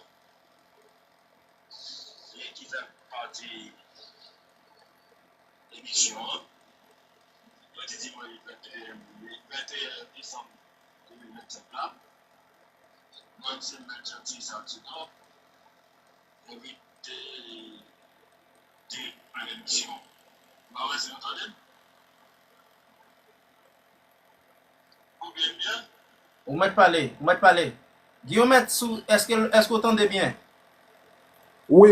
Li ki fè pati emisyon an. Jodi dimanch venteyen, venteyen desanm de mil vennsenk la, mwen se Mèt Jean-Tis Altidor, envite de emisyon. M pa wè si nou tande m. Ou mèt pale, ou mèt pale. Guillaume, sou, èske, èske w tande byen? Wi,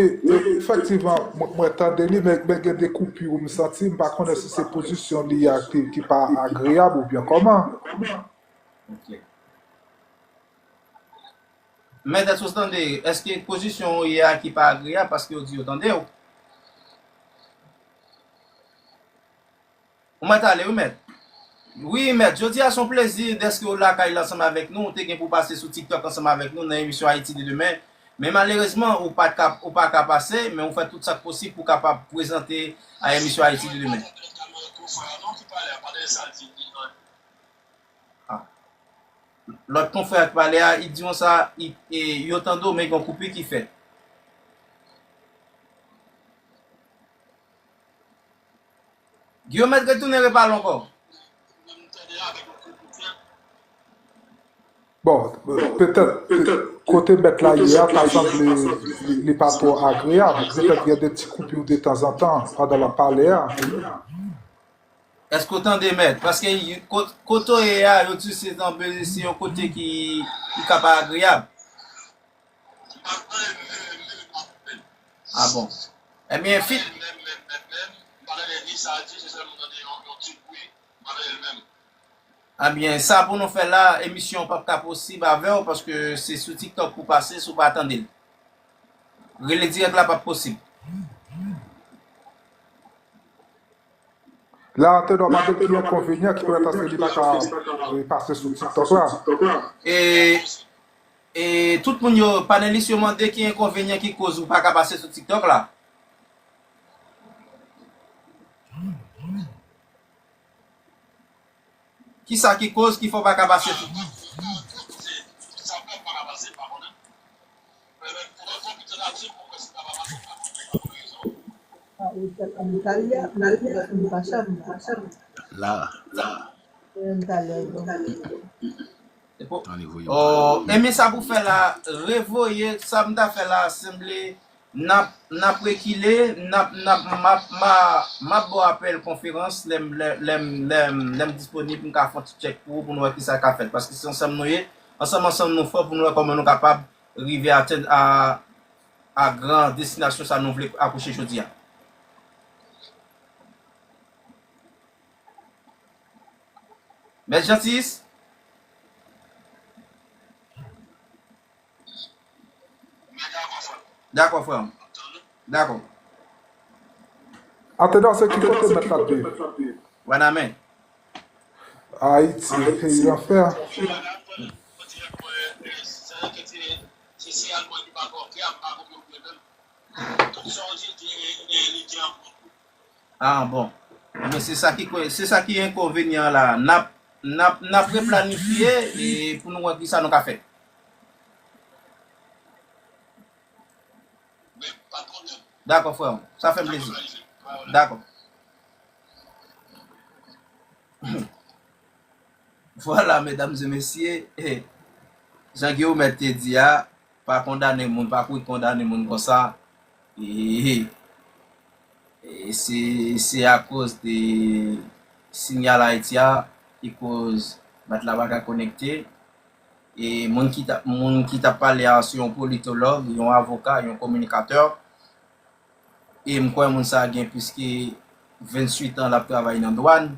efektivman, mwen, mwen tande li, men, men gen de koupi m santi, m pa konnen si se pozisyon li a ki, ki pa agreyab oubyen kòman. Ok. Mèt, èske w tande? Èske pozisyon w ye a ki pa agreyab paske yo di yo tande w? Ou mèt ale wi mèt. Wi mèt, jodi a se yon plezi dèske w lakay la ansanm avèk nou. Ou te gen pou pase sou TikTok ansanm avèk nou nan emisyon Ayiti de Demen. Men malerezman, ou pa t ka, ou pa ka pase, men ou fè tout sa k posib pou w kapab prezante a emisyon Ayiti de Demen. Ah. Lòt konfrè k pale a, li di yon sa, li, e, yo tande w, men gen yon koupi ki fèt. Guillaume retounen repale ankò. Bon, petèt, kote mèt la ye a, ta sanble li, li pa twò agreyab. Petèt gen de ti koupi detanzantan pandan l ap pale a. Èske w tande mèt? Paske kote w ye a, yo di se tanbe, se yon kote ki, ki ka pa agreyab. Ah bon. Ebyen, fi. Ebyen, sa pou nou fè la, emisyon an p ap ka posib avè w, paske se sou TikTok pou pase, si w pa tande l. Rele dirèk la p ap posib. La, te dwa mande ki enkonvenyan ki pèmèt aske li pa ka, e, pase sou TikTok la. E, e tout moun yo, panelis yo mande ki enkonvenyan ki koz ou pa ka pase sou TikTok la. Kisa ki koz ki fè w pa ka pase sou TikTok? La, la. Oh, enben sa pou fè la, revoye, sa m ta fè la, sanble, n ap, n ap rekile, n ap, n ap, m ap, m a, m ap ba w apèl konferans, lè m, lè, lè m, lè m, lè m disponib, m ka fè yon ti tchèk pou ou, pou nou wè kisa k ap fèt, paske se ansanm nou ye, ansanm, ansanm nou fò pou nou wè kòman nou kapab rive atenn a, a gran destinasyon sa nou vle akouche jodi a. Mèt Jantis? Dakò, frè m. Dakò. Antenan, se ki kote mèt la te? Wanament. Ayiti, peyi lanfè. Ah, bon. Men se sa ki kwe- se sa ki enkonvenyan an la. N ap n ap n ap replanifye e pou nou wè kisa nou ka fè. Dakò, frè m. Sa fè m plezi. Dakò. Vwala, medam e mesye, jan Guillaume te di a, pa kondane moun, pa kouri kondane moun konsa. E, e se, se akoz de sinyal Ayiti a ki koz bat la pa ka konekte. E moun ki t ap, moun ki t ap pale a se yon politològ, yon avoka, yon kominikatè. E m kwè moun sa a gen plis ke venntuit an l ap travay nan dwàn.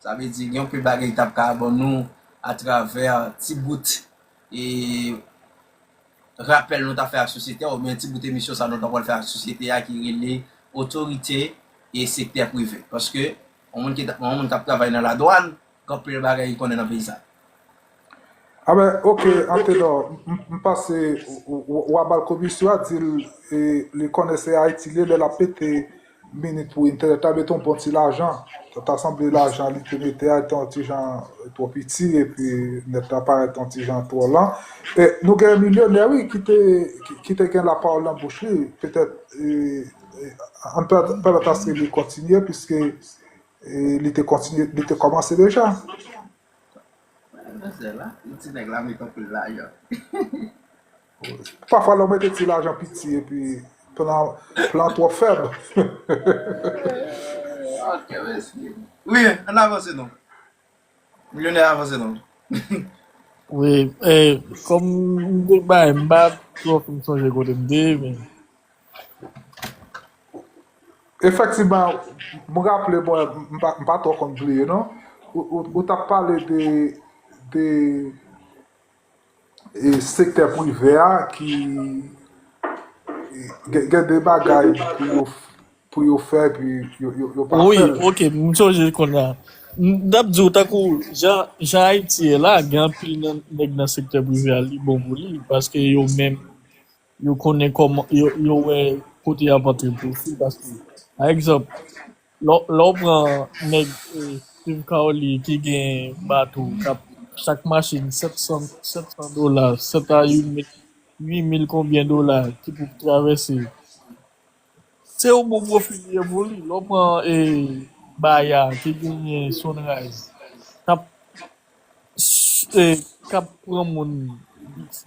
Sa vle di gen anpil bagay li t ap ka ban nou atravè ti bout e rapèl nou ta fè ak sosyete a, oubyen ti bout emisyon sa nou ta pral fè ak sosyete a ki rele otorite e sektè prive. Paske yon moun ki, yon moun k ap travay nan ladwàn, gen anpil bagay li konnen nan peyi sa. Aben, oke, Antenò, m, m panse w, w, w a ba l komisyon a, di l e, li konnen se Ayiti li ye, lè l ap mete minit pou entènèt la, mete yon bon ti lajan. Sa ta sanble lajan li te mete a te yon ti jan twò piti, epi nèt la parèt yon ti jan twò lan. E, nou gen milyonè, wi, ki te, ki, ki te gen lapawòl nan bouch li. Petèt, e, e, ann pèmèt aske li kontinye, piske e, li te kontinye, li te kòmanse deja. Mwen, se la, ti nèg la met anpil lajan. Pafwa, lè w mete ti lajan piti epi plan, plan twò fèb. Ok, mesye. Wi, ann avanse non. Milyonè, avanse non. Wi, e, kòm m te bay, m pa twò fin sonje kote m te ye, men Efektivman, m raple mwen, m pa, m pa twò konn bliye non. Ou, ou, ou t ap pale de, de e, sektè prive a ki e, gen, gen de bagay pou yo, pou yo fè epi yo, yo, yo pa fè l. Wi, oke, m sonje kounye a. M t ap di w tankou jan, jan Ayiti ye la, gen anpil nan, nèg nan sektè prive a li bon pou li, paske yo menm yo konnen kòman, yo, yo wè kote y ap antre pwofi, paske, pa egzanp, lè w, lè w pran nèg, e, Steve Caoli ki gen bato k ap, chak machin sèt san, sèt san dola, sèt a uit mil, uit mil konbyen dola ki pou travèse. Se yon bon pwofi li ye pou li. Lè w pran, e, Baya ki genyen Sunrise, k ap, e, k ap pran moun,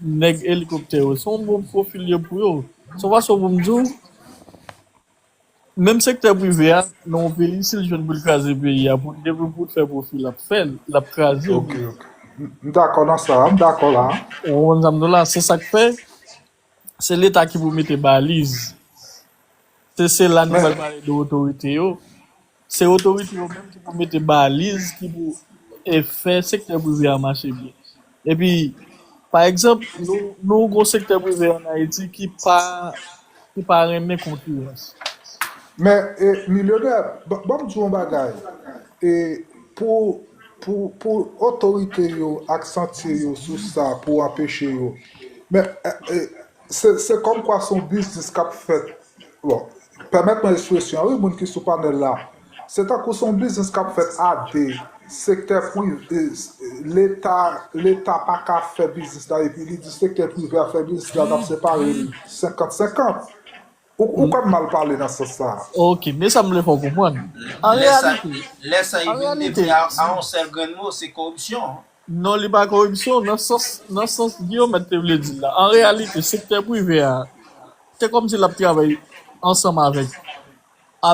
nèg elikoptè yo, se yon bon pwofi li ye pou yo. Se yon fason pou m di w, menm sektè prive a, nan yon peyi, si l jwenn pou l kraze peyi a, pou l devlope, pou l fè pwofi, l ap fè l, l ap kraze l. Ok, ok. M, m dakò nan sa, m dakò la. Ou konprann sa m di w la? Se sa k fè, se Leta ki pou mete baliz. Se, se la nou pral pale de otorite yo. Se otorite yo menm ki pou mete baliz, ki pou, e, fè sektè prive a mache byen. Epi, pa egzanp, nou, nou gon sektè prive ann Ayiti ki pa, ki pa renmen konkirans. Men, e, milyonè, ban, ban m di w yon bagay. E, pou, pou, pou otorite yo aksantye yo sou sa, pou anpeche yo. Men, e, e, se, se kòmkwa se yon biznis k ap fèt. Bon, pèmèt mwen ekspresyon an, wi, moun ki sou panèl la. Se tankou se yon biznis k ap fèt a de. Sektè prive, Leta, Leta pa ka fè biznis la, epi li di sektè prive a fè biznis la, n ap separe l senkant senkant. Ou, ou kwè m mal pale nan sans sa a? Ok, men sa m vle fè w konprann. An reyalite, lè sa, lè sa li vin devni a, a yon sèl grenn mo, se koripsyon. Non, li pa koripsyon, nan sans, nan sans Guillaume te vle di l la. An reyalite, sektè prive a, se kòmsi l ap travay ansanm avèk,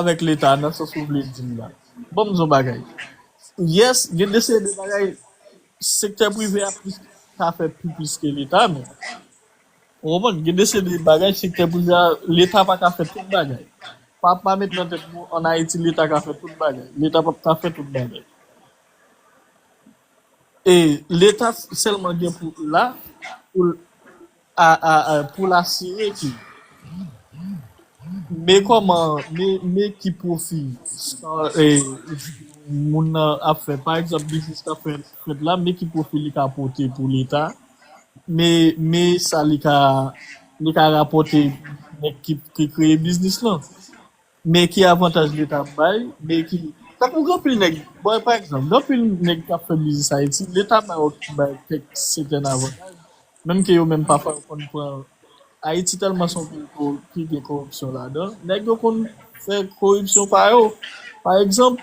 avèk Leta, nan sans ou vle di l la. Ban m di w yon bagay. Yes, gen de seri de bagay, sektè prive a plis, ka fè pi plis ke Leta, men Ou konprann? Gen de se de bagay, sektè prive a, Leta pa ka fè tout bagay. Pa, pa met nan tèt nou, ann Ayiti, Leta ka fè tout bagay. Leta p ap ka fè tout bagay. E Leta sèlman gen pou la, pou l, a, a, a, pou l asire ke men kòman, men, men ki pwofi sa, e, moun nan ap fè. Pa egzanp, biznis k ap fè, fèt la, men ki pwofi li ka pote pou Leta, men, men sa li ka, li ka rapòte nèg ki, ki kreye biznis lan. Men ki avantaj Leta ap bay, men ki, tankou gen anpil nèg, bon, pa egzanp, gen anpil nèg k ap fè biznis Ayiti, Leta bay, bay kèk sètèn avantaj, menm ke yo menm pafwa yo konn pran, Ayiti tèlman se yon peyi ko-, ki gen koripsyon ladan, nèg yo konn fè koripsyon pa yo. Pa egzanp,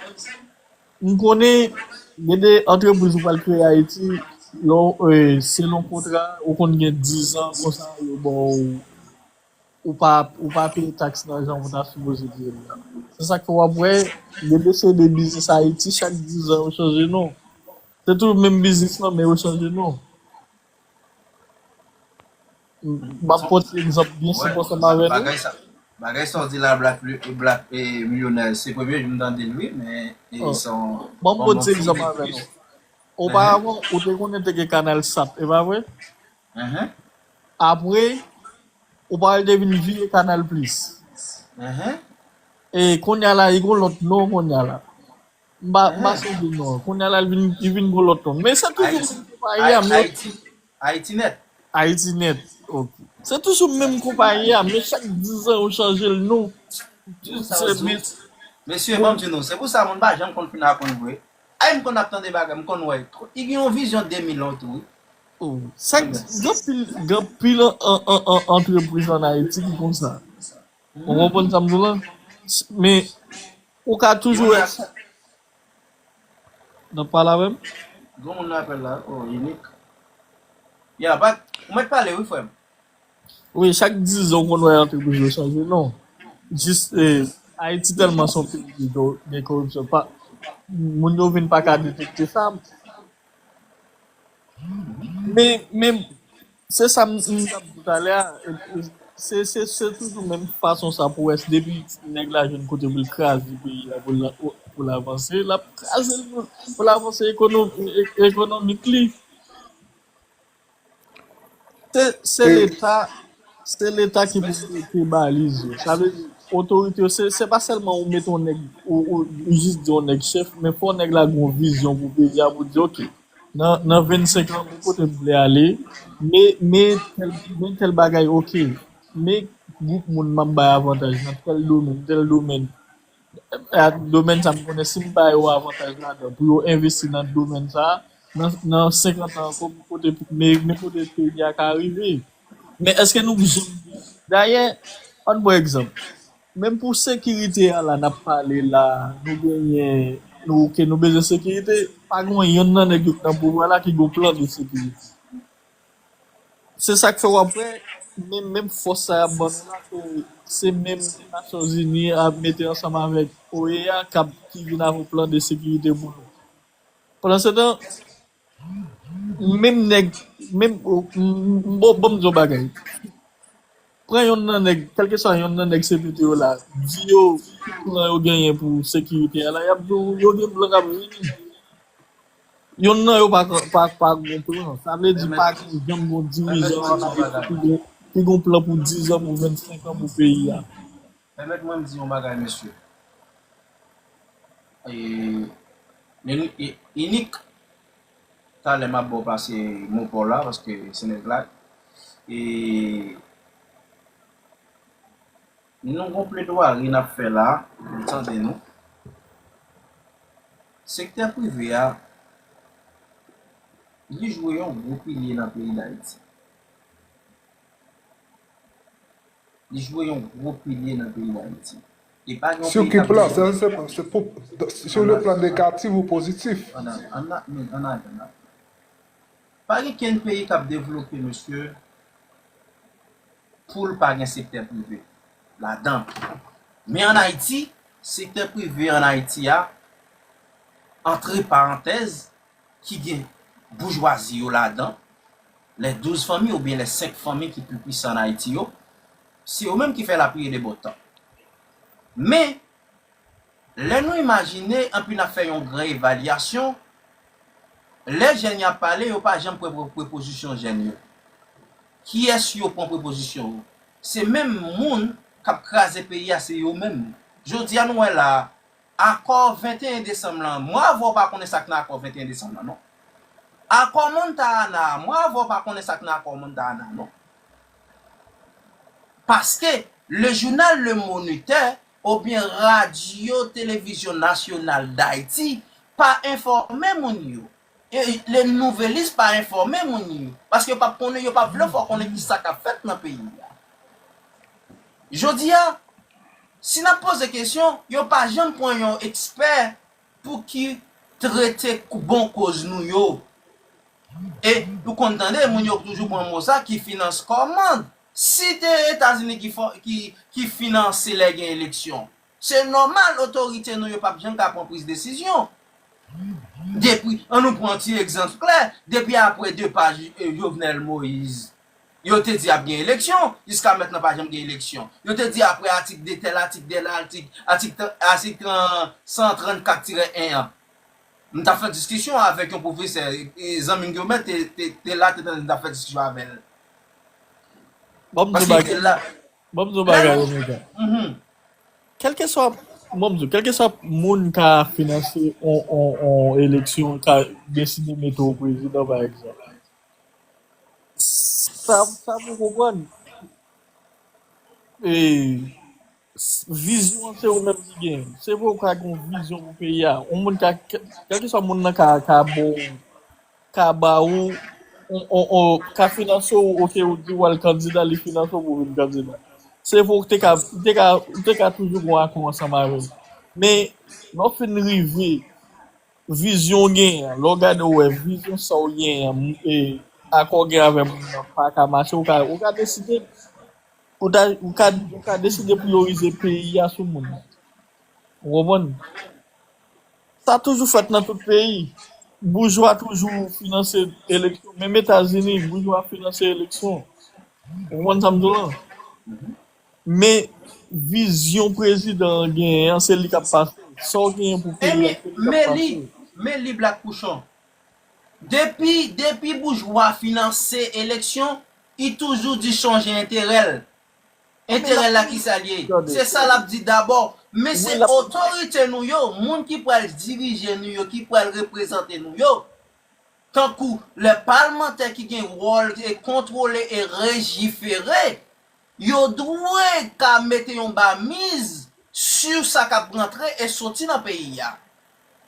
m konnen gen de antrepriz ou pral kreye Ayiti, lè w, e, selon kontra, ou konn gen diz an konsa, yo ba w, ou pa, ou pa peye taks nan jan ou ta sipoze peye l la. Se sa k fè w ap wè, gen de se de biznis Ayiti, chak diz an, yo chanje non. Se toujou menm biznis lan, men yo chanje non. M ap pote egzanp byen senp ansanm avè nou. Bagay sa, bagay sa w di la, Black, Black, e, Milyonè, se premye jou m tande l, wi, men, e, se yon bon, m pote egzanp avè nou. Oparavan, ou te konnen te gen Kanal Sat, e pa vre? Apre, ou pa wè l te vin vire Kanal Plis. E kounye a la, li gon lòt non kounye a la. M pa, m pa sonje non an. Kounye a la, li vin, li vin gon lòt non. Men se toujou menm konpayi a, men Ayiti Nèt. Ayiti Nèt, ok. Se toujou menm konpayi a, men chak diz an, yo chanje l non. Mesye, ban m di nou, se pou sa moun pa janm konn fin aprann vre. Ay, m konn ap tande bagay, m konn wè. Li gen yon vizyon de mil an tou, wi. Oh, sa, gen anpil, gen anpil an, an, an, an, antrepriz ann Ayiti ki konsa. Ou konprann sa m di w la? Men, ou ka toujou wè. N ap pale avè m? Gon moun nan apèl la, oh, Inik. Ya, pa, ou mèt pale, wi, frè m. Wi, chak diz an, ou konn wè antrepriz yo chanje non. Jis, eh, Ayiti tèlman se yon peyi ki gen, gen koripsyon. Pa, moun yo vin pa ka detekte sa. Men, men, se sa m, m t ap di talè a, e, e, se, se, se toujou menm fason sa pou wè, depi nèg la jwenn kote pou l kraze peyi a, pou l, pou l avanse, l ap kraze l pou, pou l avanse ekono-, e-, ekonomik li. Se, se Leta, se Leta ki pou mete baliz yo. Sa vle di, otorite yo, se, se pa sèlman ou mete yon nèg, ou, ou, ou jis di yon nèg chèf, men fò nèg la gen yon vizyon pou peyi a, pou di, oke, nan, nan vennsenk an, men kote m vle ale, men, men tèl, men tèl bagay, oke, men gwoup moun m ap bay avantaj nan tèl domèn, tèl domèn. E domèn sa, m konnen si m ba yo avantaj ladan pou yo envesti nan domèn sa, nan, nan senkant an ankò, men kote, men, men kote peyi a ka rive. Men èske nou janm, dayè, ann pran egzanp, menm pou sekirite a la, n ap pale la, nou genyen, nou, ke nou bezwen sekirite, pa gen yonn nan nèg yo k nan pouvwa la ki gen plan de sekirite. Se sa k fè w ap wè, menm, menm fòs sa y ap ban nou la, se, se menm Nasyonzini ap mete ansanm avèk O E A k ap, ki vin avè yon plan de sekirite pou nou. Pandansetan, menm nèg, menm, m, m, bon, ban m di yon bagay. Pran yonn nan nèg, kèlkeswa yonn nan nèg C P T yo la, di yo ki plan yo genyen pou sekirite a la, y ap di w yo gen plan k ap vini. Yonn nan yo pa, pa, pa gon plan. Sa vle di pa gen janm gon dirizan ann Ayiti ki gon, ki gon plan pou diz an, pou vennsenk an pou peyi a. Pèmèt mwen m di yon bagay, mesye. E, men, e, Inik, talè m ap ba w pase mo pa w la, paske se nèg la. E, nou gon pledwari n ap fè la, nou tande nou. Sektè prive a, li jwe yon gwo pilye nan peyi Dayiti. Li jwe yon gwo pilye nan peyi Dayiti. E pa gen yon peyi k ap desann. Sur ki plan? Sa se pa, se pou, sur le plan négatif ou positif? Ann, ann, ann, ann, ann, ann. Pa gen kenn peyi k ap devlope, mesye, pou l pa gen sektè prive ladan. Men ann Ayiti, sektè prive ann Ayiti a, antre parantèz, ki gen boujwazi yo ladan, les douze familles oubyen les cinq familles ki pi pwisan an Ayiti yo, se yo menm ki fè la pluie de beau temps. Men, lè nou imajine, anpi n ap fè yon gran evalyasyon, lè jèn y ap pale, yo pa janm pran pre- prepozisyon jèn yo. Kiyès yo pran prepozisyon yo? Se menm moun k ap kraze peyi a, se yo menm. Jodi a, nou wè la, akò venteyen desanm lan, mwen avè w pa konnen sa k nan akò venteyen desanm lan, non. Akò Montana, mwen avè w pa konnen sa k nan akò Montana, non. Paske le jounal Le Moniteur oubyen Radyo Televizyon Nasyonal Dayiti pa enfòme moun yo. E le Nouvelliste pa enfòme moun yo. Paske yo p ap konnen, yo p ap vle fè w konnen ki sa k ap fèt nan peyi a. Jodi a, si n ap poze kesyon, yo pa janm pran yon ekspè pou ki trete kou- bon koz nou yo. E nou konn tande, moun yo toujou pran mo sa, ki finans kòmann. Si te Etazini ki, fò- ki, ki finanse lè gen eleksyon, se nòmal, otorite nou yo p ap janm ka pran priz desizyon. Depi, an nou pran ti egzanp klè, depi apre depaj eh, Jovenel Moïse, yo te di ap gen eleksyon, jiska mentnan pa janm gen eleksyon. Yo te di apre atik de tèl, atik de la, atik, atik, atik san trannkat tirè en an. M t ap fè diskisyon avèk yon pwofesè, e, e, zanmi m Guilmette te, te, te la, te tande m t ap fè diskisyon avè l. Ban m di w bagay. Ban m di w bagay, Omega. Kèlkeswa, ban m di w, kèlkeswa moun ka finanse on, on, on eleksyon, ka deside mete w prezidan, pa egzanp. Sa, sa pou konprann. E, vizyon an se ou menm ki gen. Se pou ou ka gen yon vizyon pou peyi a. Yon moun ka, kèlkeswa moun nan ka, ka ba w, ka ba ou, on, on, on, ka finanse w, oke, ou di w al kandida, li finanse w pou w vin kandida. Se pou ou te ka, ou te ka, ou te ka toujou gen yon akò ansanm avè l. Men, lè w fin rive, vizyon w genyen an, lè w gade w wè vizyon sa w genyen an, e, akò w gen avè moun nan pa ka mache, ou ka, ou ka deside, ou ta, ou ka, ou ka deside priyorize peyi a sou moun nan. Ou konprann? Sa toujou fèt nan tout peyi. Boujwa toujou finanse eleksyon. Menm Etazini, boujwa finanse eleksyon. Ou konprann sa m di w lan? Men vizyon prezidan an genyen an, se li k ap pase. Sa w genyen pou peyi a, se li k ap pase. Men li, Black Pouchon. Depi, depi boujwa finanse eleksyon, li toujou di sonje enterè l. Enterè l la ki sa l ye? Se sa l ap di dabò. Men se otorite nou yo, moun ki pral dirije nou yo, ki pral reprezante nou yo, tankou lè palmantè ki gen wòl e kontwole e lejifere, yo dwe ka mete yon ba miz sou sa k ap rantre e soti nan peyi a.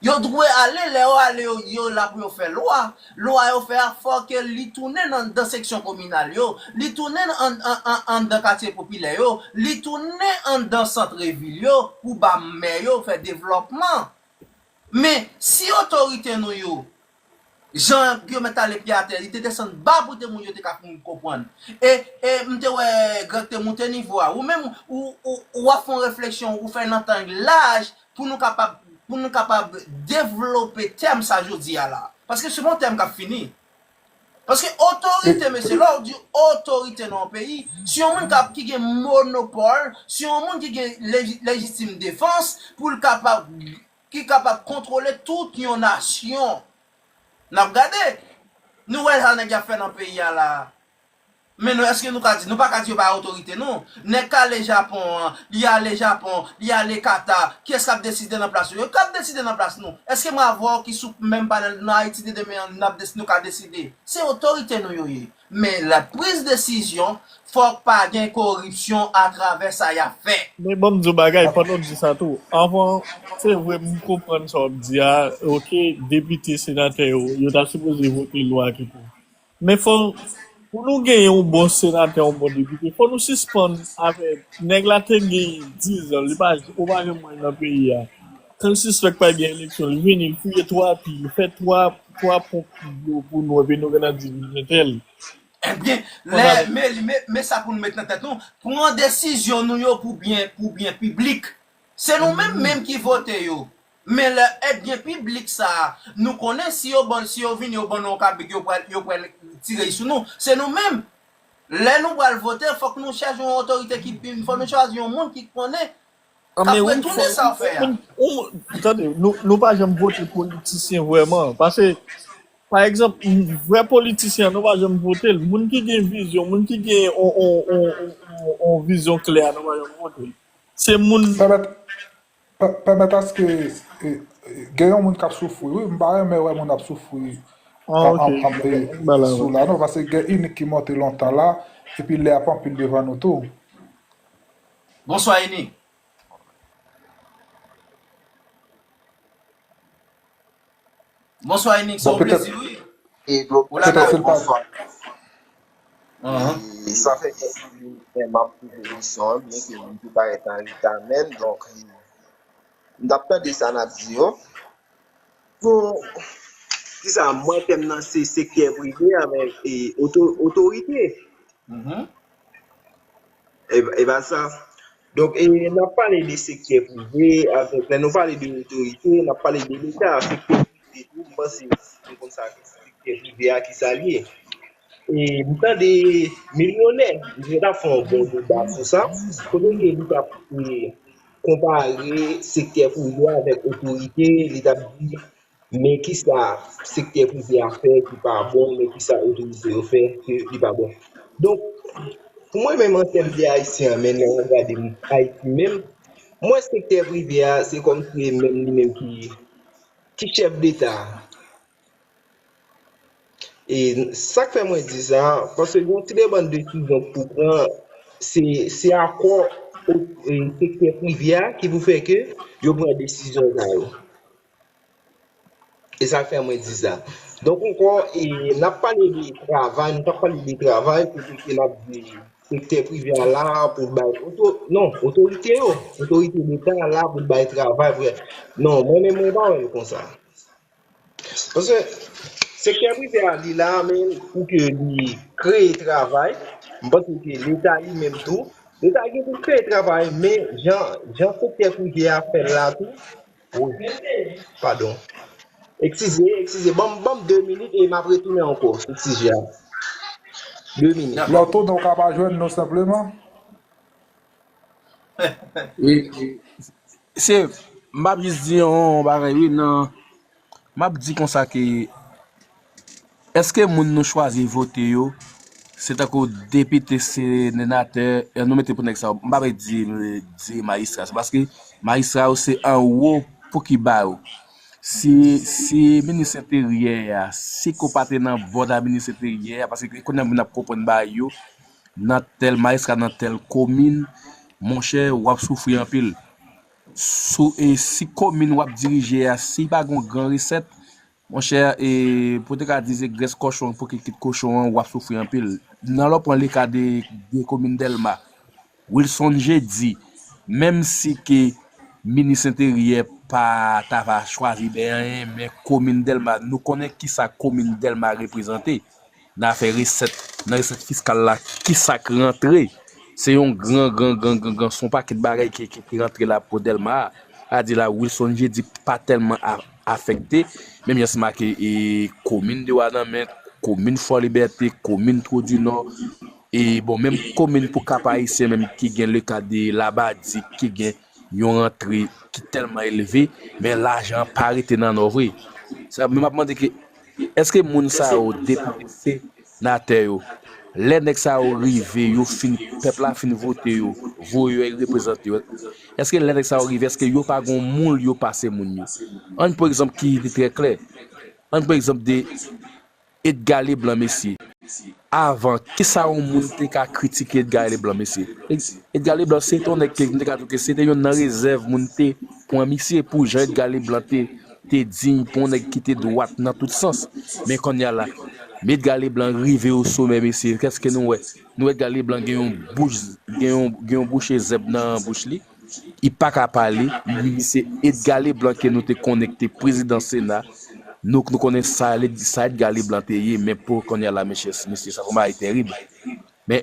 Yo dwe ale, lè yo ale, yo, yo la pou yo fè lwa. Lwa yo fè a, fò ke li tounen anndan seksyon kominal yo, li tounen an, an, an, anndan katye popilè yo, li tounen anndan sant vil yo pou ba mè yo fè devlòpman. Men, si otorite nou yo, jan Guilmette ale pye atè, li te desann ba pou te moun yo te ka konprann. E, e m te wè Greg te moute nivo a. Ou menm, ou, ou, ou ap fè yon refleksyon, ou fè yon antanj laj pou nou kapab, pou nou kapab devlope tèm sa jodi a la. Paske se pa yon tèm k ap fini. Paske otorite, mesye, lè w di otorite nan yon peyi, se yon moun k ap, ki gen monopòl, se yon moun ki gen leji- lejitim defans pou l kapab, ki kapab kontwole tout yon nasyon. N ap gade, nou wè sa nèg y ap fè nan peyi a la. Men nou, èske nou ka di, nou pa ka di yo pa otorite, non. Nèg k ale Japon an, li ale Japon, li ale Kata, kiyès k ap deside nan plas yo? Yo k ap deside nan plas nou. Èske mwen avè w ki sou menm panèl nan Ayiti de demen an, n ap desi- nou ka deside? Se otorite nou yo ye. Men la priz desizyon, fòk pa gen koripsyon atravè sa y ap fè. Men ban m di w bagay, pandan w di sa tou, anvan, se vre, m konprann sa w ap di a, oke, depite, senatè yo, yo ta sipoze vote lwa ki pou Men fò, pou nou genyen yon bon senatè, yon bon depite, fò nou sispann avèk nèg la te gen diz an, li pa, ou pa janm wè l nan peyi a. Kan l sispèk pa gen eleksyon, li vini, li fouye twa pi, li fè twa, twa ponp dlo pou nou, epi nou gentan di l vin entèl. Ebyen, lè, men, men, men sa pou nou met nan tèt nou, pran desizyon nou yo pou byen, pou byen piblik. Se nou menm menm ki vote yo. Men lè èd gen piblik sa a, nou konnen si yo ban, si yo vini, yo ban nou yon kabrit, yo pral, yo pral tire sou nou. Se nou menm. Lè nou pral vote, fòk nou chèche yon otorite ki, fòk nou chwazi yon moun ki konnen, k ap retounen sa w fè a. Tande, nou, nou pa janm vote politisyen vrèman. Paske, pa egzanp, vrè politisyen, nou pa janm vote l. Moun ki gen vizyon, moun ki gen on, on, on, on, on vizyon klè a, nou pa janm vote l. Se moun. Pèmèt aske gen yon moun k ap soufri wi, m pa renmen wè moun ap soufri sou la non, paske gen inik ki monte lontan la, epi lè ap anpil devan nou tou. Bonswa inik. Bonswa inik, se yon plezi wi. Ou la Dayou, bonswa. E sa fè kèk minit men m ap koute emisyon an, byen ke m te parèt an reta menm, donk m t ap tande sa n ap di yo. Bon, kisa, mwen tèm nan se sektè prive avèk otorite. E pa sa. Donk, n ap pale de sektè prive, avèk, lè nou pale de otorite, n ap pale de Leta, sektè prive tou, m panse nou konn sa, sektè prive a, kisa l ye. E m tande milyonè, m te t ap fè yon bon deba sou sa, kote ke li t ap konpare sektè prive a avèk otorite, li t ap di, men kisa sektè prive a fè ki pa bon, men kisa otorite yo fè ke li pa bon. Donk, pou mwen menm an tèm de ayisyen an, men lè w ap gade Ayiti menm, m wè sektè prive a se kòmsi se menm li menm ki ki chèf deta a. E sa k fè mwen di sa, paske gen yon ti debann desizyon k pou pran, se se akò sektè prive a ki pou fè ke yo pran desizyon sa yo. E sa k fè mwen di sa. Donk ankò, e, n ap pale de travay, nou t ap pale de travay, kote ke n ap di sektè prive a la pou l bay, non, otorite yo, otorite Leta a la pou l bay travay, pou, non, mwen menm mwen pa wè l konsa. Paske sektè prive a li la, men pou ke li kreye travay, m panse ke Leta li menm tou, Leta gen pou l kreye travay, men jan, jan sektè prive a fè l la tou, Wi. Padon. Eskize, eskize. Ban m, ban m de minit e m ap retounen ankò sou sijè a. De minit. Lè w tounen, w ka pa jwenn nou senpleman. Wi, wi. Se, m ap jis di yon bagay, wi, nan, m ap di konsa ke Èske moun nou chwazi vote yo, se tankou depite, senatè, nou mete pou nèg sa yo, m pa vle di, di majistra, se paske majistra yo se anwo pou ki ba yo. Si, si minis enteryè a, si ke w pa te nan bòd a minis enteryè a, paske kounye a moun ap konprann bagay yo, nan tèl majistra, nan tèl komin, monchè, w ap soufri anpil. Sou, e si komin w ap dirije a, si pa gen yon gran resèt, Monchè, e, pou te ka di se grès kòchon pou kikit kochon an, w ap soufri anpil. Nan lè w pran leka de, de komin Dèlma, Wilson Jeudi, menm si ke minis enteryè pa ta va chwazi bè anyen, men komin Dèlma, nou konnen kisa komin Dèlma reprezante. Nan afè resèt, nan resèt fiskal la, kisa k rantre? Se yon gran, gran, gran, gran, gran, se yon pakèt bagay ki, ki, ki rantre la pou Dèlma a. Sa di la, Wilson Jeudi pa tèlman a, afekte, menm jan se make e, komin Dewadamèt, komin Fò Libète, komin Twodinò, e bon, menm komin pou Kap Ayisyen menm ki gen le ka de Labadi, ki gen yon rantre ki tèlman elve, men lajan an pa rete nan Nò vre. Sa, men m ap mande ke, èske moun sa yo, depite, senatè yo, lè nèg sa yo rive, yo fin, pèp la fin vote yo, voye yo, reprezante yo, èske lè nèg sa yo rive, èske yo pa gon moul yo pase moun yo? Ann pran egzanp ki trè klè. Ann pran egzanp de Edgar Leblanc, mesye. Avan, kisa yon moun te ka kritike Edgar Leblanc, mesye? Edgar Leblanc, se te yon nèg ke m te ka di w ke se te yonn nan rezèv moun te pran misye pou jan Edgar Leblanc te, te diy, pou yon nèg ki te dwat nan tout sans. Men kounye a la, men Edgar Leblanc rive o somè, mesye. Kèske nou wè? Nou wè Edgar Leblanc gen yon bouch, gen yon, gen yon bouche zèb nan bouch li. Li pa ka pale, li se Edgar Leblanc ke nou te konnen ki te prezidan Sena. Nou, nou konnen sa, sa Edgar Leblanc te ye, men pou kounye a la, mesye, mesye, sa se yon bagay terib. Men,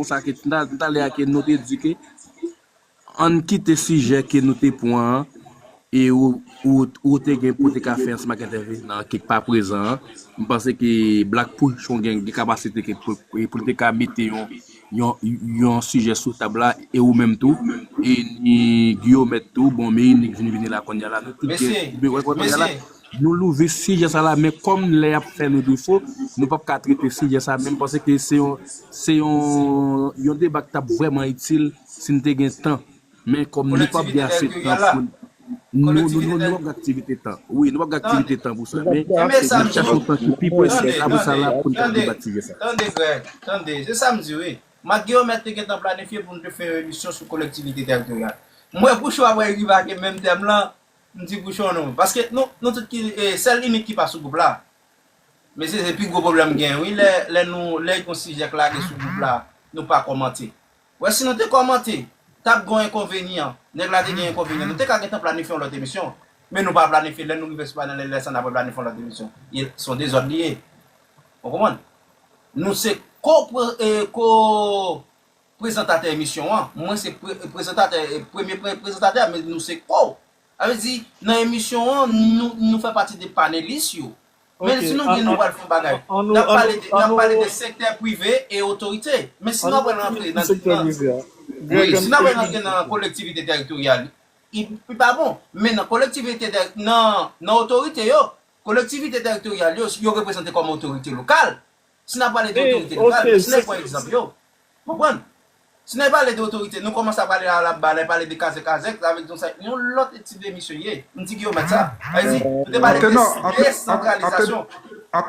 konsa ke talè a ke nou te di ke ann kite sijè ke nou te pran an e ou, ou, ou te gen pou te ka fè ansanm ak entèvenan an ki pa prezan an. M panse ke Black Push gen, gen kapasite ke pou, pou te ka mete yon, yon, yon sijè sou tab la e ou menm tou e ni Guillaume tou, bon, Meyini ki vin vini la kounye a la, nou tout gen, nou wè kounye a la, nou louvri sijè sa la, men kòm lè y ap fè nou defo, nou p ap ka trete sijè sa, men m panse ke se yon, se yon, yon deba ki t ap vrèman itil si n te gen tan. Men kòm nou p ap gen ase tan pou nou, nou, nou, nou p ap gen aktivite tan. Wi, nou p ap gen aktivite tan pou sa. Men nou chache yon tan ki pi prese, la pou sa la, pou n ka debat sijè sa. Tande, Greg, tande. Se sa m di, wi. Mak Giyomèt te gentan planifye pou n te fè yon emisyon sou kolektivite tèritoryal. M wè Pouchon ap rive ak menm tèm lan, m di Pouchon non. Paske nou, nou tout ki, e, sèl inik ki pa sou gwoup la. Mesye, se pi gwo pwoblèm gen, wi, lè, lè nou, lè yon sijè k lage sou gwoup la, nou pa kòmante. Wè, si nou te kòmante, t ap gen yon enkonvenyan. Nèg la te gen enkonvenyan. Nou te ka gentan planifye yon lòt emisyon. Men nou pa planifye. Lè nou rive sou panèl, lè sa n ap planifye yon lòt emisyon. Se yon dezòd li ye. Ou konprann? Nou se ko, e, ko prezantatè emisyon an. Mwen se pre, prezantatè, e, premye pre, prezantatè, men nou se ko. Sa vle di, nan emisyon an, nou, nou fè pati de panelis yo. Men si nou gen, nou pral fè yon bagay. N ap pale de, n ap pale de sektè prive e otorite. Men si nou pral rantre nan, nan, wi, si nou pral rantre nan kolektivite teritoryal, li, li pa bon. Men nan kolektivite, nan, nan otorite yo, kolektivite teritoryal yo, yo reprezante kòm otorite lokal. Si n ap pale de otorite lokal, si n ap pran egzanp yo, konprann? Si n ap pale de otorite, nou kòmanse ap pale a la ba, n ap pale de kazèk kazèk, sa vle di yon sa, yon lòt tip de emisyon ye. M di Guillaume sa. Sa vle di, nou te pale de desantralizasyon.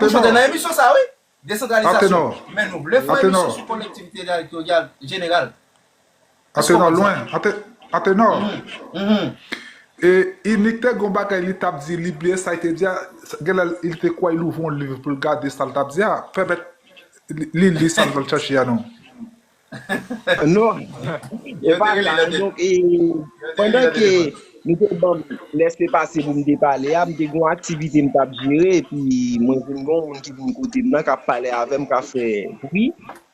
Pouchon te nan emisyon sa, wi. Desantralizasyon. Men nou vle fè yon emisyon sou kolektivite teritoryal jeneral. Atenò, lwen. Ate, Atenò. E, Inik te gon bagay li t ap di, li bliye sa li te di a, genlè li te kwè li ouvri yon liv pou l gade sa l t ap di a. Pèmèt li, li li sa l t al chache a non. Non. E pa sa, donk, e, pandan ke nou te ban m lèse pase pou m te pale a, m te gon aktivite m t ap jere, epi mwen vin gon moun ki vin kote m nan, k ap pale avè m, k ap fè bri.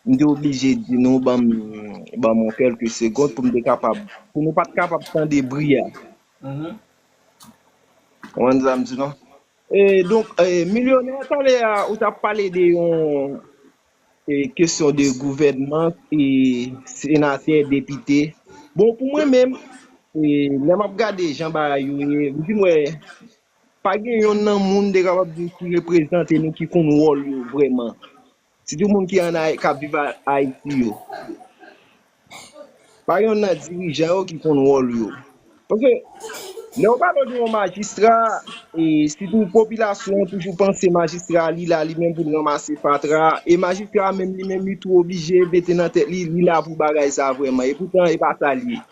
M te oblije di nou ban m, ban m yon kèlke segond pou m te kapab, pou nou pa t kapab tande bri a. Konprann sa m di non? E, donk, e, milyonè, talè a, ou t ap pale de yon, e, kesyon de gouvènman, e, senatè, depite. Bon, pou mwen menm, e, lè m ap gade jan bagay yo ye, m vin wè, pa gen yonn nan moun te kapab di ki reprezante nou, ki konn wòl yo vrèman. Sitou moun ki ann Ay-, k ap viv a-, Ayiti yo. Pa gen yonn nan dirijan yo ki konn wòl yo. Paske, lè w pale de yon majistra, e, sitou popilasyon an toujou panse majistra a, li la li menm pou l ranmase fatra, e majistra a menm li menm li tou oblije mete nan tèt li, li la pou bagay sa vrèman. E poutan, e pa sa l ye.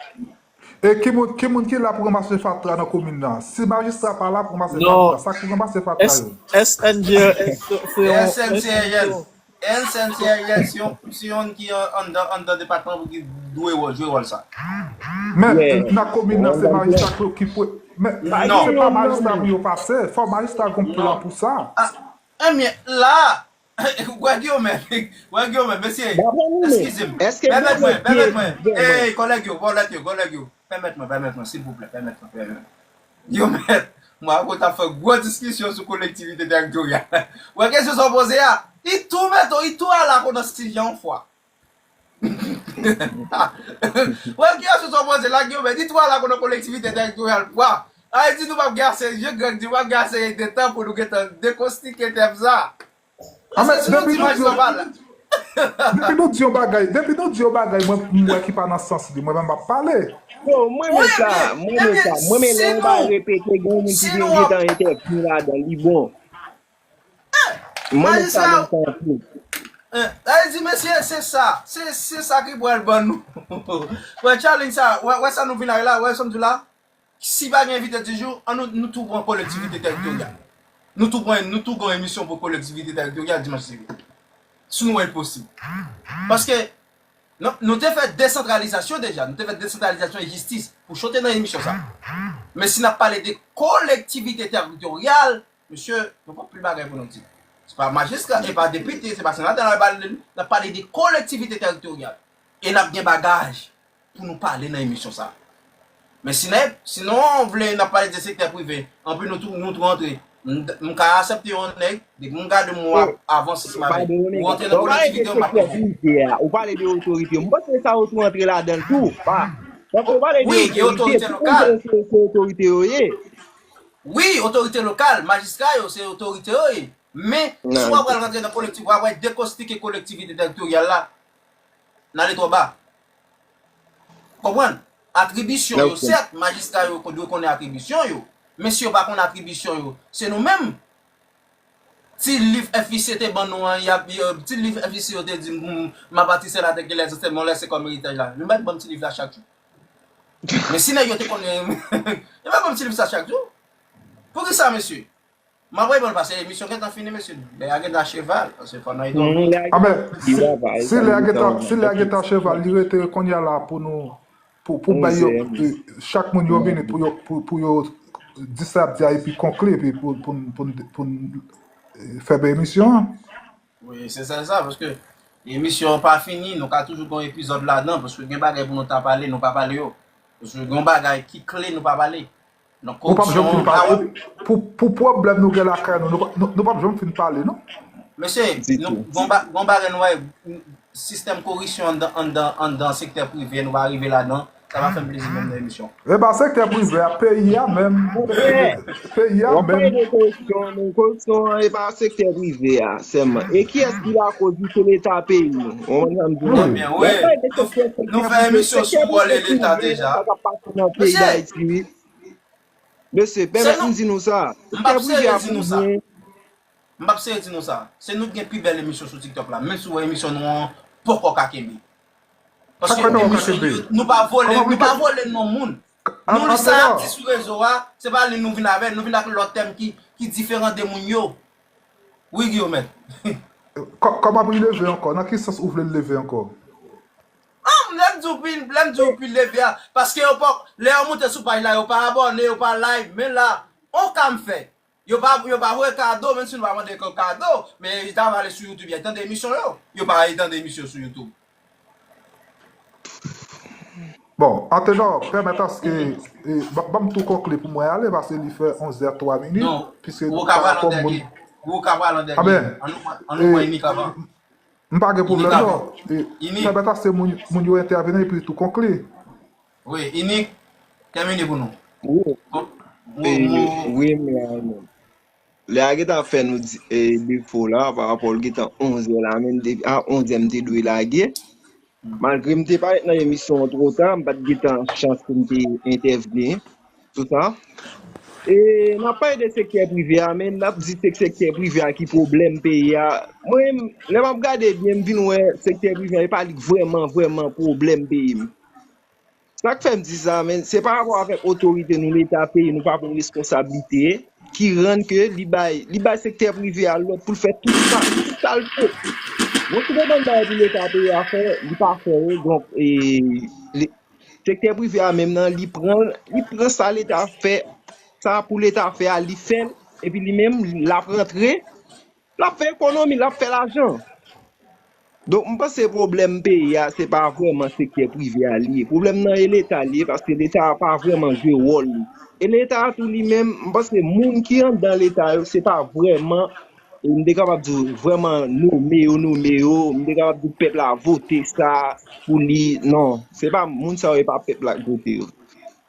E ki moun, ki moun ki la pou ranmase fatra nan komin nan? Si majistra pa la pou ranmase fatra, sa k pou ranmase fatra yo? S N G R S se yon S N C R S. S N C R S se yon, se yon ki an-, anndan, anndan depatman pou ki dwe wè, jwe wòl sa. Men, nan komin nan, se majistra ki, ki pou, men, se pa majistra pou yo pase, fò majistra gon plan pou sa. Ebyen, la, Wè Guillaume, wè Guillaume, mesye, eskize m. Pèmèt mwen, pèmèt mwen. Ey, kòlèg yo, kòlèg yo, kòlèg yo. Pèmèt mwen, pèmèt mwen, silvouplè, pèmèt mwen, pèmèt mwen. Guillaume, mwen ak ou t ap fè gwo diskisyon sou kolektivite teritoryal. Wè kesyon sa w poze a, li tou mete w, li tou ala kou nan sijè yon fwa. Wè kesyon sa w poze la, Guillaume, li tou ala kou nan kolektivite teritoryal fwa. Sa vle di nou p ap gen ase, jan Greg di, nou p ap gen ase de tan pou nou gentan dekonstrike tèm sa. Anben, depi nou di, depi nou di yon bagay, depi nou di yon bagay, mwen, m wè ki pa nan sans li, mwen menm m ap pale. Yo, mwen renmen sa, mwen renmen sa. Mwen renmen lè yon bagay repete, gen yon moun ki vin gentan entèvni ladan, li bon. Mwen renmen sa, mwen renmen sa anpil. Sa vle di, mesye, se sa, se, se sa ki pral ban nou. Wè, challenge sa, wè, wè sa nou vin ak la, wè sa m di la. Si pa gen envite di jou, an nou, nou tou pran kolektivite teritoryal. Nou tou pran, nou tou gen emisyon pou kolektivite teritoryal dimanch ki vini. Si nou wè l posib. Paske, nou, nou te fè desantralizasyon deja, nou te fè desantralizasyon e jistis. Pouchon te nan emisyon sa. Men si n ap pale de kolektivite teritoryal, mesye, nou gon pil bagay pou nou di. Se pa majistra, se pa depite, se pa senatè, n ap pale de, n ap pale de kolektivite teritoryal. E n ap gen bagaj pou nou pale nan emisyon sa. Men si n ap, sinon, w vle n ap pale de sektè prive, anpi nou tou, nou tou rantre. M, m ka aksepte yon nèg, depi m gade m wè w ap avanse sou mari, ou rantre nan kolektivite, w ap pale. Ou pale de otorite, m panse sa yo tou rantre ladan l tou. Pa, paske ou pale de otorite, tout moun se, se otorite yo ye. Wi, otorite lokal, majistra yo, se otorite yo ye. Men, si w ap pral rantre nan kolektiv, w ap pral dekonstrike kolektivite teritoryal la, n ale twò ba. Konprann? Atribisyon yo, sèt, majistra yo dwe konnen atribisyon yo. Men si yo pa konn atribisyon yo, se nou menm. Ti liv F I C te ban nou an, y ap, ti liv F I C yo te di m, m ap atire senatè ke lèzansèl mwen lèse kòm eritaj la. Yo mèt ban m ti liv la chak jou. Men si nèg yo te konnen, yo pa konn ti liv sa chak jou. Poukisa, mesye? M ap reponn paske emisyon gentan fini, mesye. Lè a gentan cheval, paske fò n al dòmi. Anben, si lè a gentan, si lè a gentan cheval, li rete kounye a la pou nou, pou, pou bay yo, chak moun yo vini pou yo, pou, pou yo di sa y ap di a epi konkli, epi pou, pou, pou, pou n fèmen emisyon an. Wi, se sèl sa, paske emisyon an pa fini, nou ka toujou gen yon epizòd ladan, paske gen bagay pou nou ta pale, nou pa pale yo. Paske gen yon bagay ki kle, nou pa pale. Donk, koripsyon an pa wè. Pou, pou pwoblèm nou gen lakay nou, nou, nou, nou p ap janm fin pale, non? Mesye, nou, gen yon ba-, gen yon bagay nou wè, sistèm koripsyon anndan, anndan, anndan sektè prive, nou pa rive ladan. Sa pa fè m plezi menm nan emisyon. E pa sektè prive a, peyi a menm. Peyi a menm. W ap pale de koripsyon, men koripsyon an, e pa sektè prive a sèlman. E kiyès ki lakoz li? Se Leta peyi nou. Ou konprann sa m di w? Ebyen, wi. Nou, nou fè emisyon sou wòl e Leta deja. Sa k ap pase nan peyi Dayiti, wi. Mesye, pèmèt m di nou sa. Sektè prive a pou byen. M p ap sere di nou sa. Se nou ki gen pi bèl emisyon sou TikTok la. Menm si w wè emisyon nou an poko ka kenbe. Paske emisyon nou, nou pa vole, nou pa vole non moun. Nou li sa y ap di sou rezo a, se pa li nou vin avè l, nou vin ak lòt tèm ki, ki diferan de moun yo. Wi, Guillaume. Kò-, kòman pou l leve ankò? Nan ki sans ou vle l leve ankò? Ah, lè m di w pi, lè m di w pi leve a, paske yo pa, lè yo moute sou paj la, yo pa abòne, yo pa like, men la, on ka m fè. Yo pa, yo pa voye kado, menm si nou pa mande yo kado, men yo ta va ale sou YouTube, y a tande emisyon yo. Yo pa ale tande emisyon sou YouTube. Bon, Antenor, pèmèt aske, e, ba-, ban m tou konkli pou mwen ale, paske li fè onz è twa minit, piske nou pa kòm moun. Ou ka pale an dènye. Anben, ann nou pran Inik avan. M pa gen pwoblèm non. E, pèmèt aske moun, moun yo entèvini epi tou konkli. Wi, Inik, tèmine pou nou. Wi. Wi, m la, non. Lè a gentan fè nou di, e, defo la, pa rapò l gentan onz è la, menm depi a onz è m te dwe lage. Malgre m te parèt nan emisyon an twò ta, m pa t gentan chans pou m te entèvni sou sa. E, n ap pale de sektè prive a, men n ap di se sektè prive a ki pwoblèm peyi a. Mwen, lè m ap gade byen, m vin wè sektè prive a, e pa li k vrèman, vrèman pwoblèm peyi m. Sa k fè m di sa, men se pa rapò avèk otorite nou, Leta peyi nou pa pran responsablite ki rann ke li bay, li bay sektè prive a lòd pou l fè tout sa, tout sa l vle. Bon, si te bann bagay pou Leta peyi a fè, li pa fè yo. Donk, e, li, sektè prive a menm nan, li pran, li pran sa Leta fè, sa pou Leta fè a, li fè l, epi li menm, l ap rantre, l ap fè ekonomi, l ap fè lajan. Donk, m panse pwoblèm peyi a, se pa vrèman sektè prive a li ye. Pwoblèm nan e Leta li ye, paske Leta a pa vrèman jwe wòl li. E Leta a tou li menm, m panse moun ki anndan Leta yo, se pa vrèman, e m te kapab di w, vrèman nome yo, nome yo, m te kapab di w pèp la vote sa pou li, non, se pa moun sa yo, e pa pèp la k vote yo.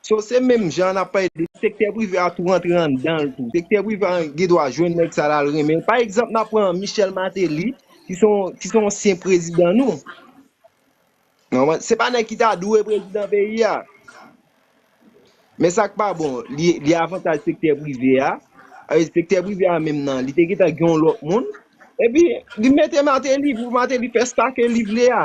So, se menm jan n ap pale de sektè prive a tou rantre anndan l tou. Sektè prive a gen dwa jwenn nèg sa l al renmen. Pa egzanp, n ap pran Michel Martelly, ki se yon, ki se yon ansyen prezidan nou. Non, se pa nèg ki ta dwe prezidan peyi a. Men sa k pa bon, li, li avantaj sektè prive a. E sektè prive a menm nan, li te gentan gen yon lòt moun. Epi, li mete Martelly, pou Martelly fè sa ke li vle a.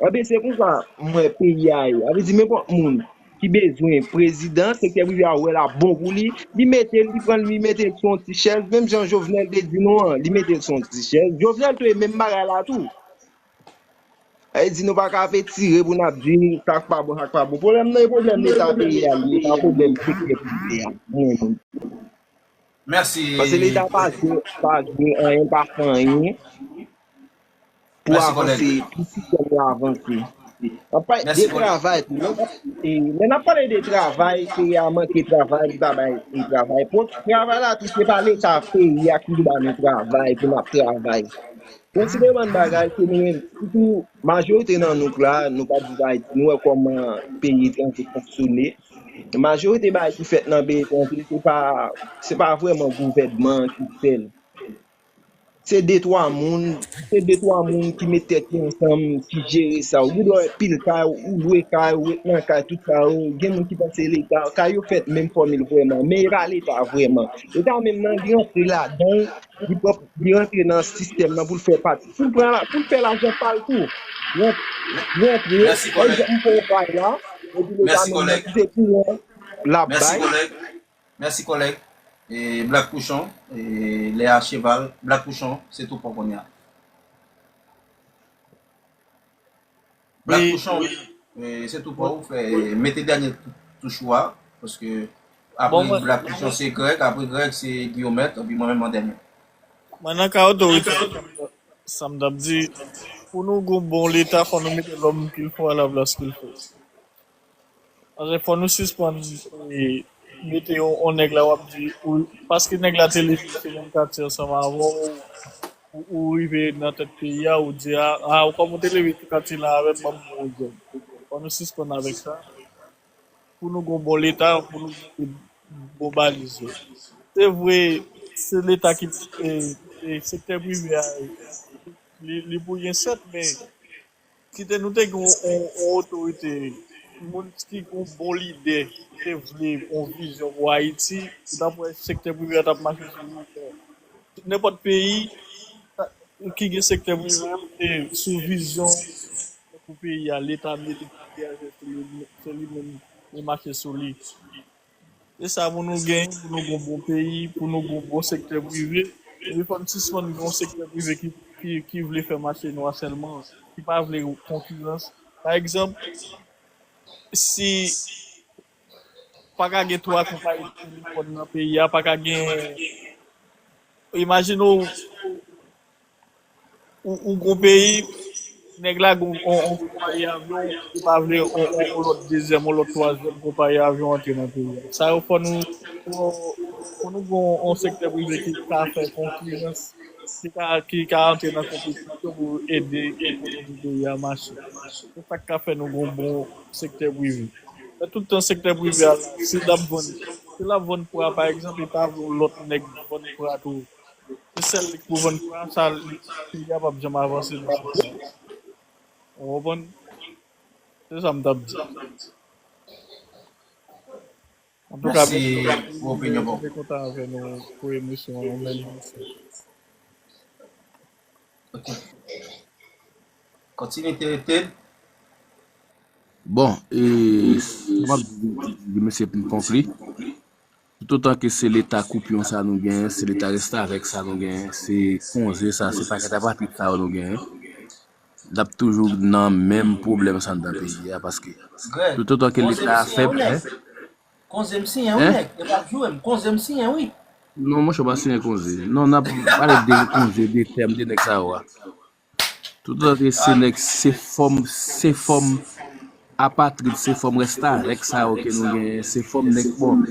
Ebyen, se konsa m wè peyi a ye. Sa vle di, nenpòt moun ki bezwen prezidan, sektè prive a wè l ap bon pou li, li mete l, li pran l, li mete l sou yon ti chèz, menm jan Jovenel te di nou an, li mete l sou yon ti chèz. Jovenel tou e menm bagay la tou. Sa vle di nou pa ka retire pou n ap di sa k pa bon, sa k pa bon. Pwoblèm nan e pwoblèm Leta peyi a li ye, pa pwoblèm sektè prive a. Mwen menm. Mèsi. Paske Leta pa jwe, pa jwe anyen, pa fè anyen pou avanse, pou sistèm yo avanse. N ap pale de travay tou. Lè n ap, e, lè n ap pale de travay, peyi a manke travay, li pa bay, e, travay. Bon, travay la tou, se pa Leta peyi a ki ba nou travay pou n ap travay. Bon, se de bann bagay ke nou menm, sitou majorite nan nou k la, nou pa viv Ayiti, nou wè kòman peyi etranje fonksyone. Majorite bagay ki fèt nan peyi etranje, se pa, se pa vrèman gouvènman an ki fè l. Se de twa moun, se de twa moun ki met tèt yo ansanm, ki jere sa. Ou gen dwa wè pil kay, ou lwe kay, ou ret nan kay, tout sa yo. Gen moun ki panse Leta, kay yo fèt menm fòmil vrèman, men e pa Leta vrèman. Leta menm nan, li rantre ladan l, li pran, li rantre nan sistèm nan pou l fè pati. Pou l pran la, pou l fè lajan pa l tou. Li rantre, li rantre, pa egzanp, m fè yon kay la, Epi leta menm nan kite kouran l ap bay. Mèsi kòlèg. Mèsi kòlèg. E Black Pouchon, e Lea Cheval, Black Pouchon, se tou pa w kounye a. Black Pouchon, e se tou pa w, fè, mete dènye touch ou a, paske apre Black Pouchon se Greg, apre Greg se Guillaume, epi mwen menm an dènye. Mwen nan ka otorite, sa m t ap di, pou nou gon bon leta, fò nou mete lòm qu'il faut à la place qu'il faut. Paske fò nou sispann e, mete yon, yon nèg la w ap di, ou, paske nèg la te leve se menm katye ansanm avè w, ou, ou rive nan tèt peyi a, ou di, a, a, ou kòm ou te leve sou katye la avè m, ban m yon jèn. Fò nou sispann avèk sa. Pou nou gon bon leta, pou nou gon bon baliz yo. Se vre, se leta ki, e, e, sektè prive a, li, li pou gen sèt, men kite nou te gen yon, yon, yon otorite, moun ki gen yon bon lide, ki te vle yon vizyon pou Ayiti, ou t ap wè sektè prive a t ap mache sou li. Nenpòt peyi ki gen sektè prive a, se sou vizyon pou peyi a, leta mete pou peyi a, se li, se li menm li mache sou li. Se sa pou nou genyen, pou nou gen yon bon peyi, pou nou gen yon bon sektè prive. Epi fò n sispann gen yon sektè prive ki, ki, ki vle fè mache nwa sèlman, ki pa vle konkirans. Pa egzanp, si pa ka gen twa konpayi telefòn nan peyi a, pa ka gen, imajine w, ou, ou gon peyi, nèg la gon on, on konpayi avyon, ou pa vle on, on, on lòt dezyèm, on lòt twazyèm konpayi avyon antre nan peyi a. Sa yo fò nou, fò, fò nou gon on sektè prive ki ka fè konkirans, ki ka, ki ka antre nan konpetisyon pou ede ekonomi peyi a mache. Se sa k ka fè nou gon bon sektè prive. Men tout tan sektè prive a la, si l ap vann, si l ap vann pra, pa egzanp, e pa vle yon lòt nèg vann pra tou. Se sèl li k pou vann pra sa, li, peyi a p ap janm avanse nan sans sa. Ou konprann? Se sa m t ap di. Antouka, mèsi anpil, mwen te kontan avè nou pou emisyon an, mèsi. Ok. Kontinye, Ted. Bon, e, sa m ap di, di mesye pou m konkli. Toutotan ke se leta koupyon sa nou genyen, se leta restavèk sa nou genyen, se konze sa, se pakèt apatrid sa yo nou genyen, n ap toujou nan menm pwoblèm sa anndan peyi a, paske toutotan ke leta a fèb, en. Konze m siyen wi nèg, e pa joure m, konze m siyen wi. Non, monchè, w pa siyen konze. Non, n ap pale de konze, de tèm, de nèg sa yo a. Toutotan ke se nèg, se fòm, se fòm apatrid, se fòm restavèk sa yo ke nou genyen, se fòm nèg, bon.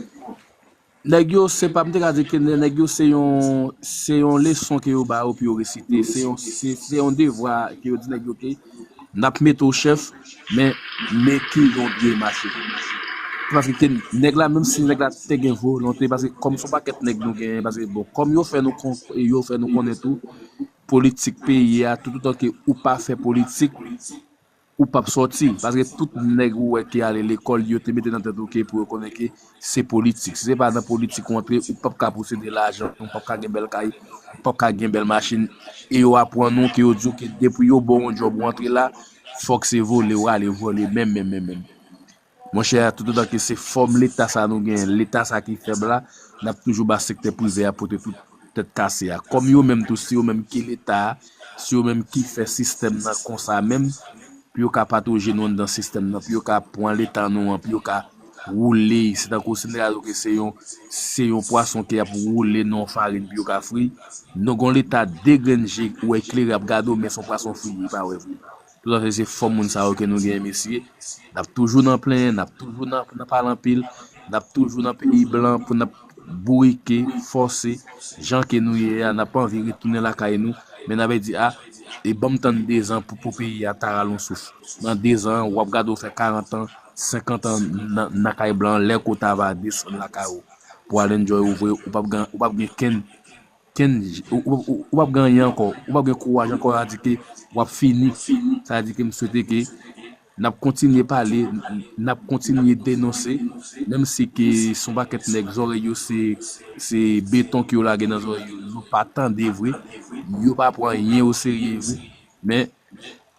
Nèg yo, se pa, m te ka di ke nè-, nèg yo se yon, se yon leson ke yo ba yo pou yo resite, se yon, se, se yon devwa ke yo di nèg yo ke n ap mete w chèf, men, men ki jan w dwe mache. Paske ke nèg la, menm si nèg la te gen volonte, paske kòm se yon pakèt nèg nou genyen, paske bon, kòm yo fè nou kon-, yo fè nou konnen tou, politik peyi a, toutotan ke ou pa fè politik, ou p ap sòti. Paske tout nèg ou wè ki ale lekòl, yo te mete nan tèt ou ke pou yo konnen ke se politik. Si se pa nan politik ou antre, ou p ap ka posede lajan, ou p ap ka gen bèl kay, ou p ap ka gen bèl machin. E yo aprann ou, ke yo di w ke depi yo ba w yon djòb ou antre la, fòk se vole, w ale vole, menm, menm, menm, menm. Monchè, toutotan ke se fòm leta sa nou genyen, leta sa ki fèb la, n ap toujou ba sektè prive a pote tout tèt kase a. Kòm yo menm tou, se yo menm ki leta a, se yo menm ki fè sistèm nan konsa menm, pou yo ka patoje nou anndan sistèm nan, pou yo ka pran leta nou an, pou yo ka woule, se tankou si nèg la di w ke se yon, se yon pwason ke y ap woule nan yon farin pou yo ka fri. Nou gon leta de grenn je ou wè klere ap gade w, men se yon pwason fri, li pa wè vre. Toutotan se fòm moun sa yo ke nou genyen, mesye, n ap toujou nan plenyen, n ap toujou nan, nan pale anpil, n ap toujou nan peyi blan pou n ap bourike, fòse, jan ke nou ye a, n ap anvi retounen lakay nou, men n ap di, a, e ban m tann dezan pou, pou peyi a ta rale yon souf. Nan dezan, w ap gade w fè karant an, senkant an nan, nan kay blan, lè ke w ta va desann lakay ou pou al enjoy ou vre, ou p ap gen, ou p ap gen kenn kenn, ou, ou, ou, ou p ap gen anyen ankò, ou p ap gen kouraj ankò a di ke w ap fini. Sa vle di ke m swete ke n ap kontinye pale, n ap kontinye denonse, menm si ke se yon pakèt nèg zòrèy yo se, se beton ke yo lage nan zòrèy yo, yo pa tande vre, yo pa pran anyen oserye vre, men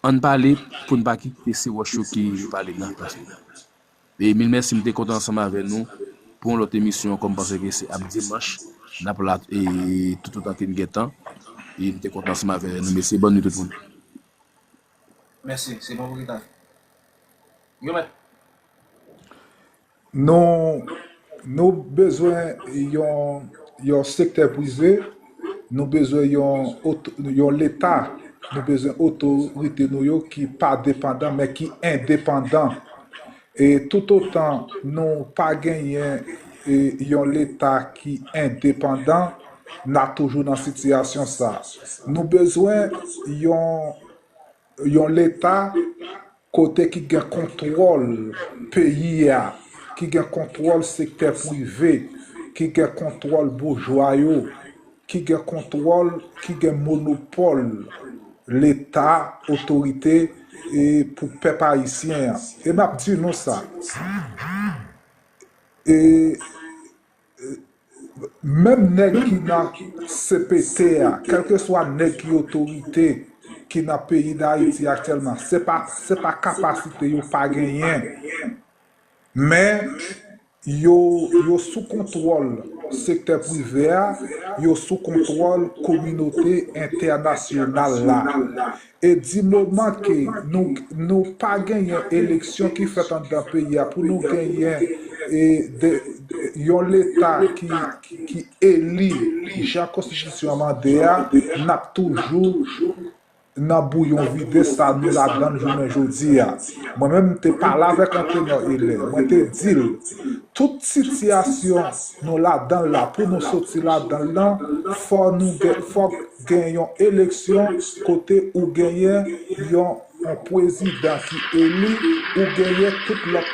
ann pale pou n pa kite se wòch yo ki pale nan plas nou. E mil mèsi, m te kontan ansanm avè nou pou yon lòt emisyon ankò. M panse ke se ap dimanch n ap la, e, toutotan ke n gen tan. E m te kontan ansanm avè nou. Mesye, bòn nwit tout moun. Mèsi, se bon pou ki ta. Yo mèt. Nou nou bezwen yon yon sektè prive, nou bezwen yon yon leta, nou bezwen otorite nou yo ki pa depandan men ki endepandan. E toutotan nou pa genyen yon leta ki endepandan, n ap toujou nan sitiyasyon sa. Nou bezwen yon yon leta kote ki gen kontwòl peyi a, ki gen kontwòl sektè prive, ki gen kontwòl boujwa yo, ki gen kontwòl, ki gen monopòl leta, otorite e pou pèp ayisyen an. E m ap di nou sa, e menm nèg ki nan C P T a, kèlkeswa nèg ki otorite ki nan peyi Dayiti aktyèlman, se pa se pa kapasite yo pa genyen, men yo yo sou kontwòl sektè prive a, yo sou kontwòl kominote entènasyonal la. E di moman ke nou nou pa genyen eleksyon ki fèt anndan peyi a pou nou genyen e de, yon leta ki ki eli jan konstitisyon an mande a, n ap toujou nan bouyon vide sa nou ladann jounen jodi a. Mwen menm m te pale avèk Antenor Heller, mwen te di l tout sitiyasyon nou ladann la, pou nou soti ladann lan, fò nou gen fòk gen yon eleksyon kote ou genyen yon yon prezidan ki eli, ou genyen tout lòt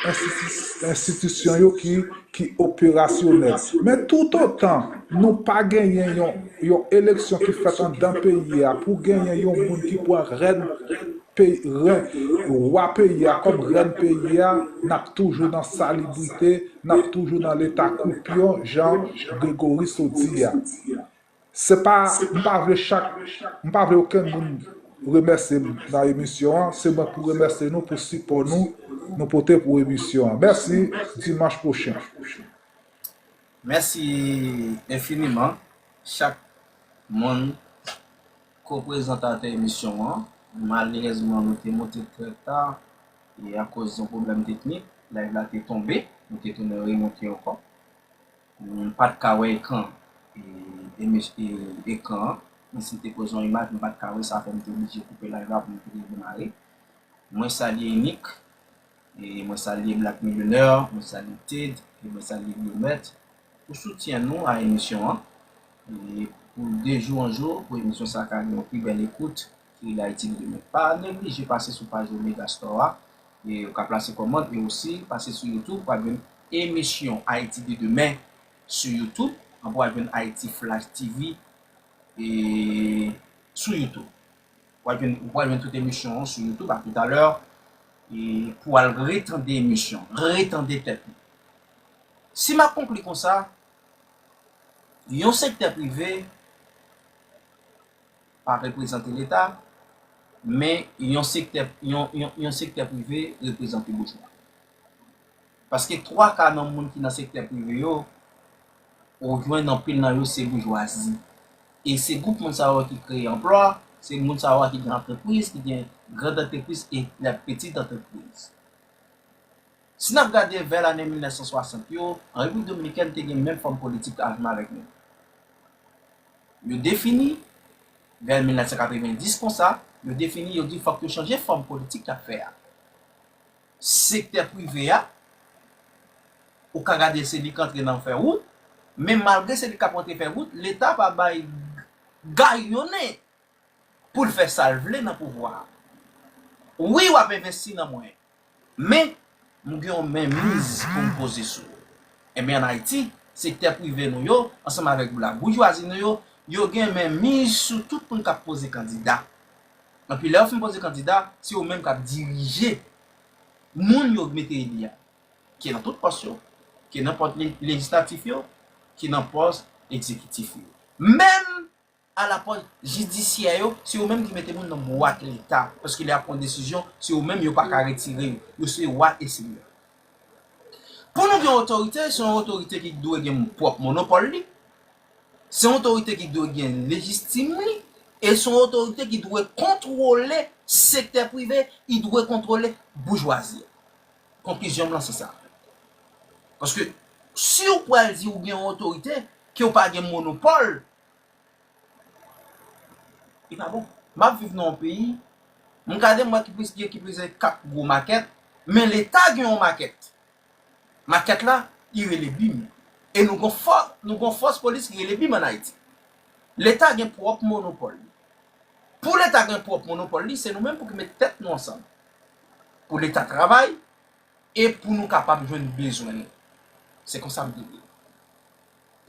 enstitisyon yo ki ki operasyonèl. Men toutotan nou pa genyen yon yon eleksyon ki fèt anndan peyi a pou genyen yon moun ki pran rèn peyi rèn wa peyi a kòm rèn peyi a, n ap toujou nan salibrite, n ap toujou nan leta koupyon jan Gregory Sot di a. Se pa, m pa vle chak, m pa vle okenn moun remèsye m nan emisyon an, se mwen pou remèsye nou pou sipò nou nou pote pou emisyon an. Mèsi, dimanch pwochen. Mèsi enfiniman chak moun ko-prezantatè emisyon an. Malerezman nou te monte trè ta e akoz yon pwoblèm teknik, live la te tonbe, nou te tounen remonte ankò. M pa t ka wè ekran ekran an. Men si m te poze yon imaj, m pa t ka wè, sa fè m te oblije koupe live la pou m te redemare. Mwen salye Enik, e mwen salye Black Millionaire, mwen salye Ted, e mwen salye Wilmette pou soutyen nou a emisyon an. E pou de jou an jou, pou emisyon sa ka gen yon pi bèl ekout, ki rele Ayiti de Demen. Pa neglije pase sou paj Omega Store a, e ou ka plase kòmand, e osi pase sou YouTube, w ap jwenn emisyon Ayiti de Demen sou YouTube, anpi w ap jwenn Ayiti Flash T V e sou YouTube. W ap jwenn, w ap jwenn tout emisyon an sou YouTube, a toutalè, e pou w al retande emisyon, retande tèt li. Si m ap konkli konsa, yon sektè prive pa reprezante Leta, men yon sektè yon, yon, yon sektè prive reprezante boujwa. Paske twa ka nan moun ki nan sektè prive yo, ou jwenn anpil nan yo se boujwazi. E se gwoup moun sa yo ki kreye anplwa, se moun sa yo ki gen antrepriz, ki gen grand antrepriz e la petite antrepriz. Si n ap gade vè lane mil nèf san swasant yo, an Repiblik Dominikèn te gen menm fòm politik ansanm avèk nou. Yo defini, vè mil nèf san katrevenndis konsa, yo defini, yo di fòk yo chanje fòm politik y ap fè a. Sektè prive a, ou ka gade se li k antre nan fè wout, men malgre se li k ap antre fè wout, Leta pa bay gayonnen pou l fè sa l vle nan pouvwa a. Wi, w ap envesti nan mwen, men m gen yon menmiz pou m poze sou ou. Enben, ann Ayiti, sektè prive nou yo, ansanm avèk laboujwazi nou yo, yo gen menmiz sou tout moun k ap poze kandida. Anpi lè yo fin poze kandida, se yo menm k ap dirije moun yo mete eli a, ke nan tout pòs yo, ke nan pòs lejislatif yo, ke nan pòs egzekitif yo. Menm a la pòs jidisyè yo, se yo menm ki mete moun nan bwat Leta, paske lè y ap pran desizyon, se yo menm yo pa ka retire yo. Yo se wa e senyè. Pou nou gen otorite, se yon otorite ki dwe gen pwòp monopòl li, se yon otorite ki dwe gen lejistim li, e se yon otorite ki dwe kontwole sektè prive, li dwe kontwole boujwazi a. Konklizyon m lan se sa. Paske si w pral di w gen yon otorite, ke w pa gen monopòl, li pa bon. M ap viv nan yon peyi, m gade m wè ki plis gen ki plizyè kat gwo makèt, men Leta gen yon makèt. Makèt la, li rele bim. E nou gon fò, nou gon fòs polis ki rele bim ann Ayiti. Leta gen pwòp monopòl li. Pou Leta gen pwòp monopòl li, se nou menm pou ki met tèt nou ansanm. Pou Leta travay, e pou nou kapab jwenn bezwen nou. Se konsa m te vle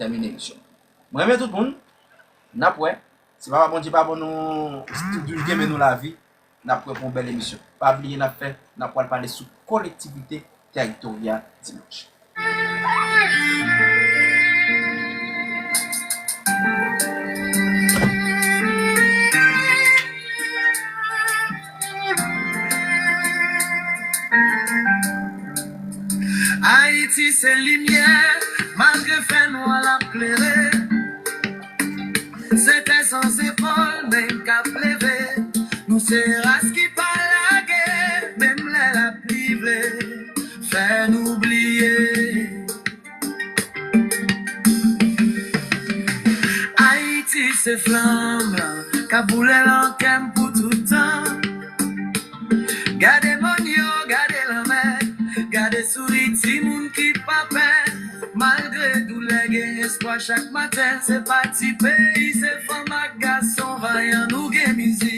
tèmine emisyon. Mwen renmen tout moun. N ap wè. Si Papa Bondye pa ban nou, toujou kenbe nou lavi, n ap wè pou yon bèl emisyon. Pa bliye n ap fè, n ap pral pale sou kolektivite tèritoryal dimanch. Ayiti se limyè, malgre fènwa l ap klere. Se tè san zepòl, men k ap leve. Nou se ras ki pa lage, menm lè lapli vle fè nou bliye. Ayiti se flanm lan k ap boule nan kè m pou tout tan. Gade mòn yo, gade lanmè, gade souri timoun ki pa pè. Malgre doulè, gen espwa chak maten. Se pa ti peyi, se fanm ak gason vayan, nou gen mizik.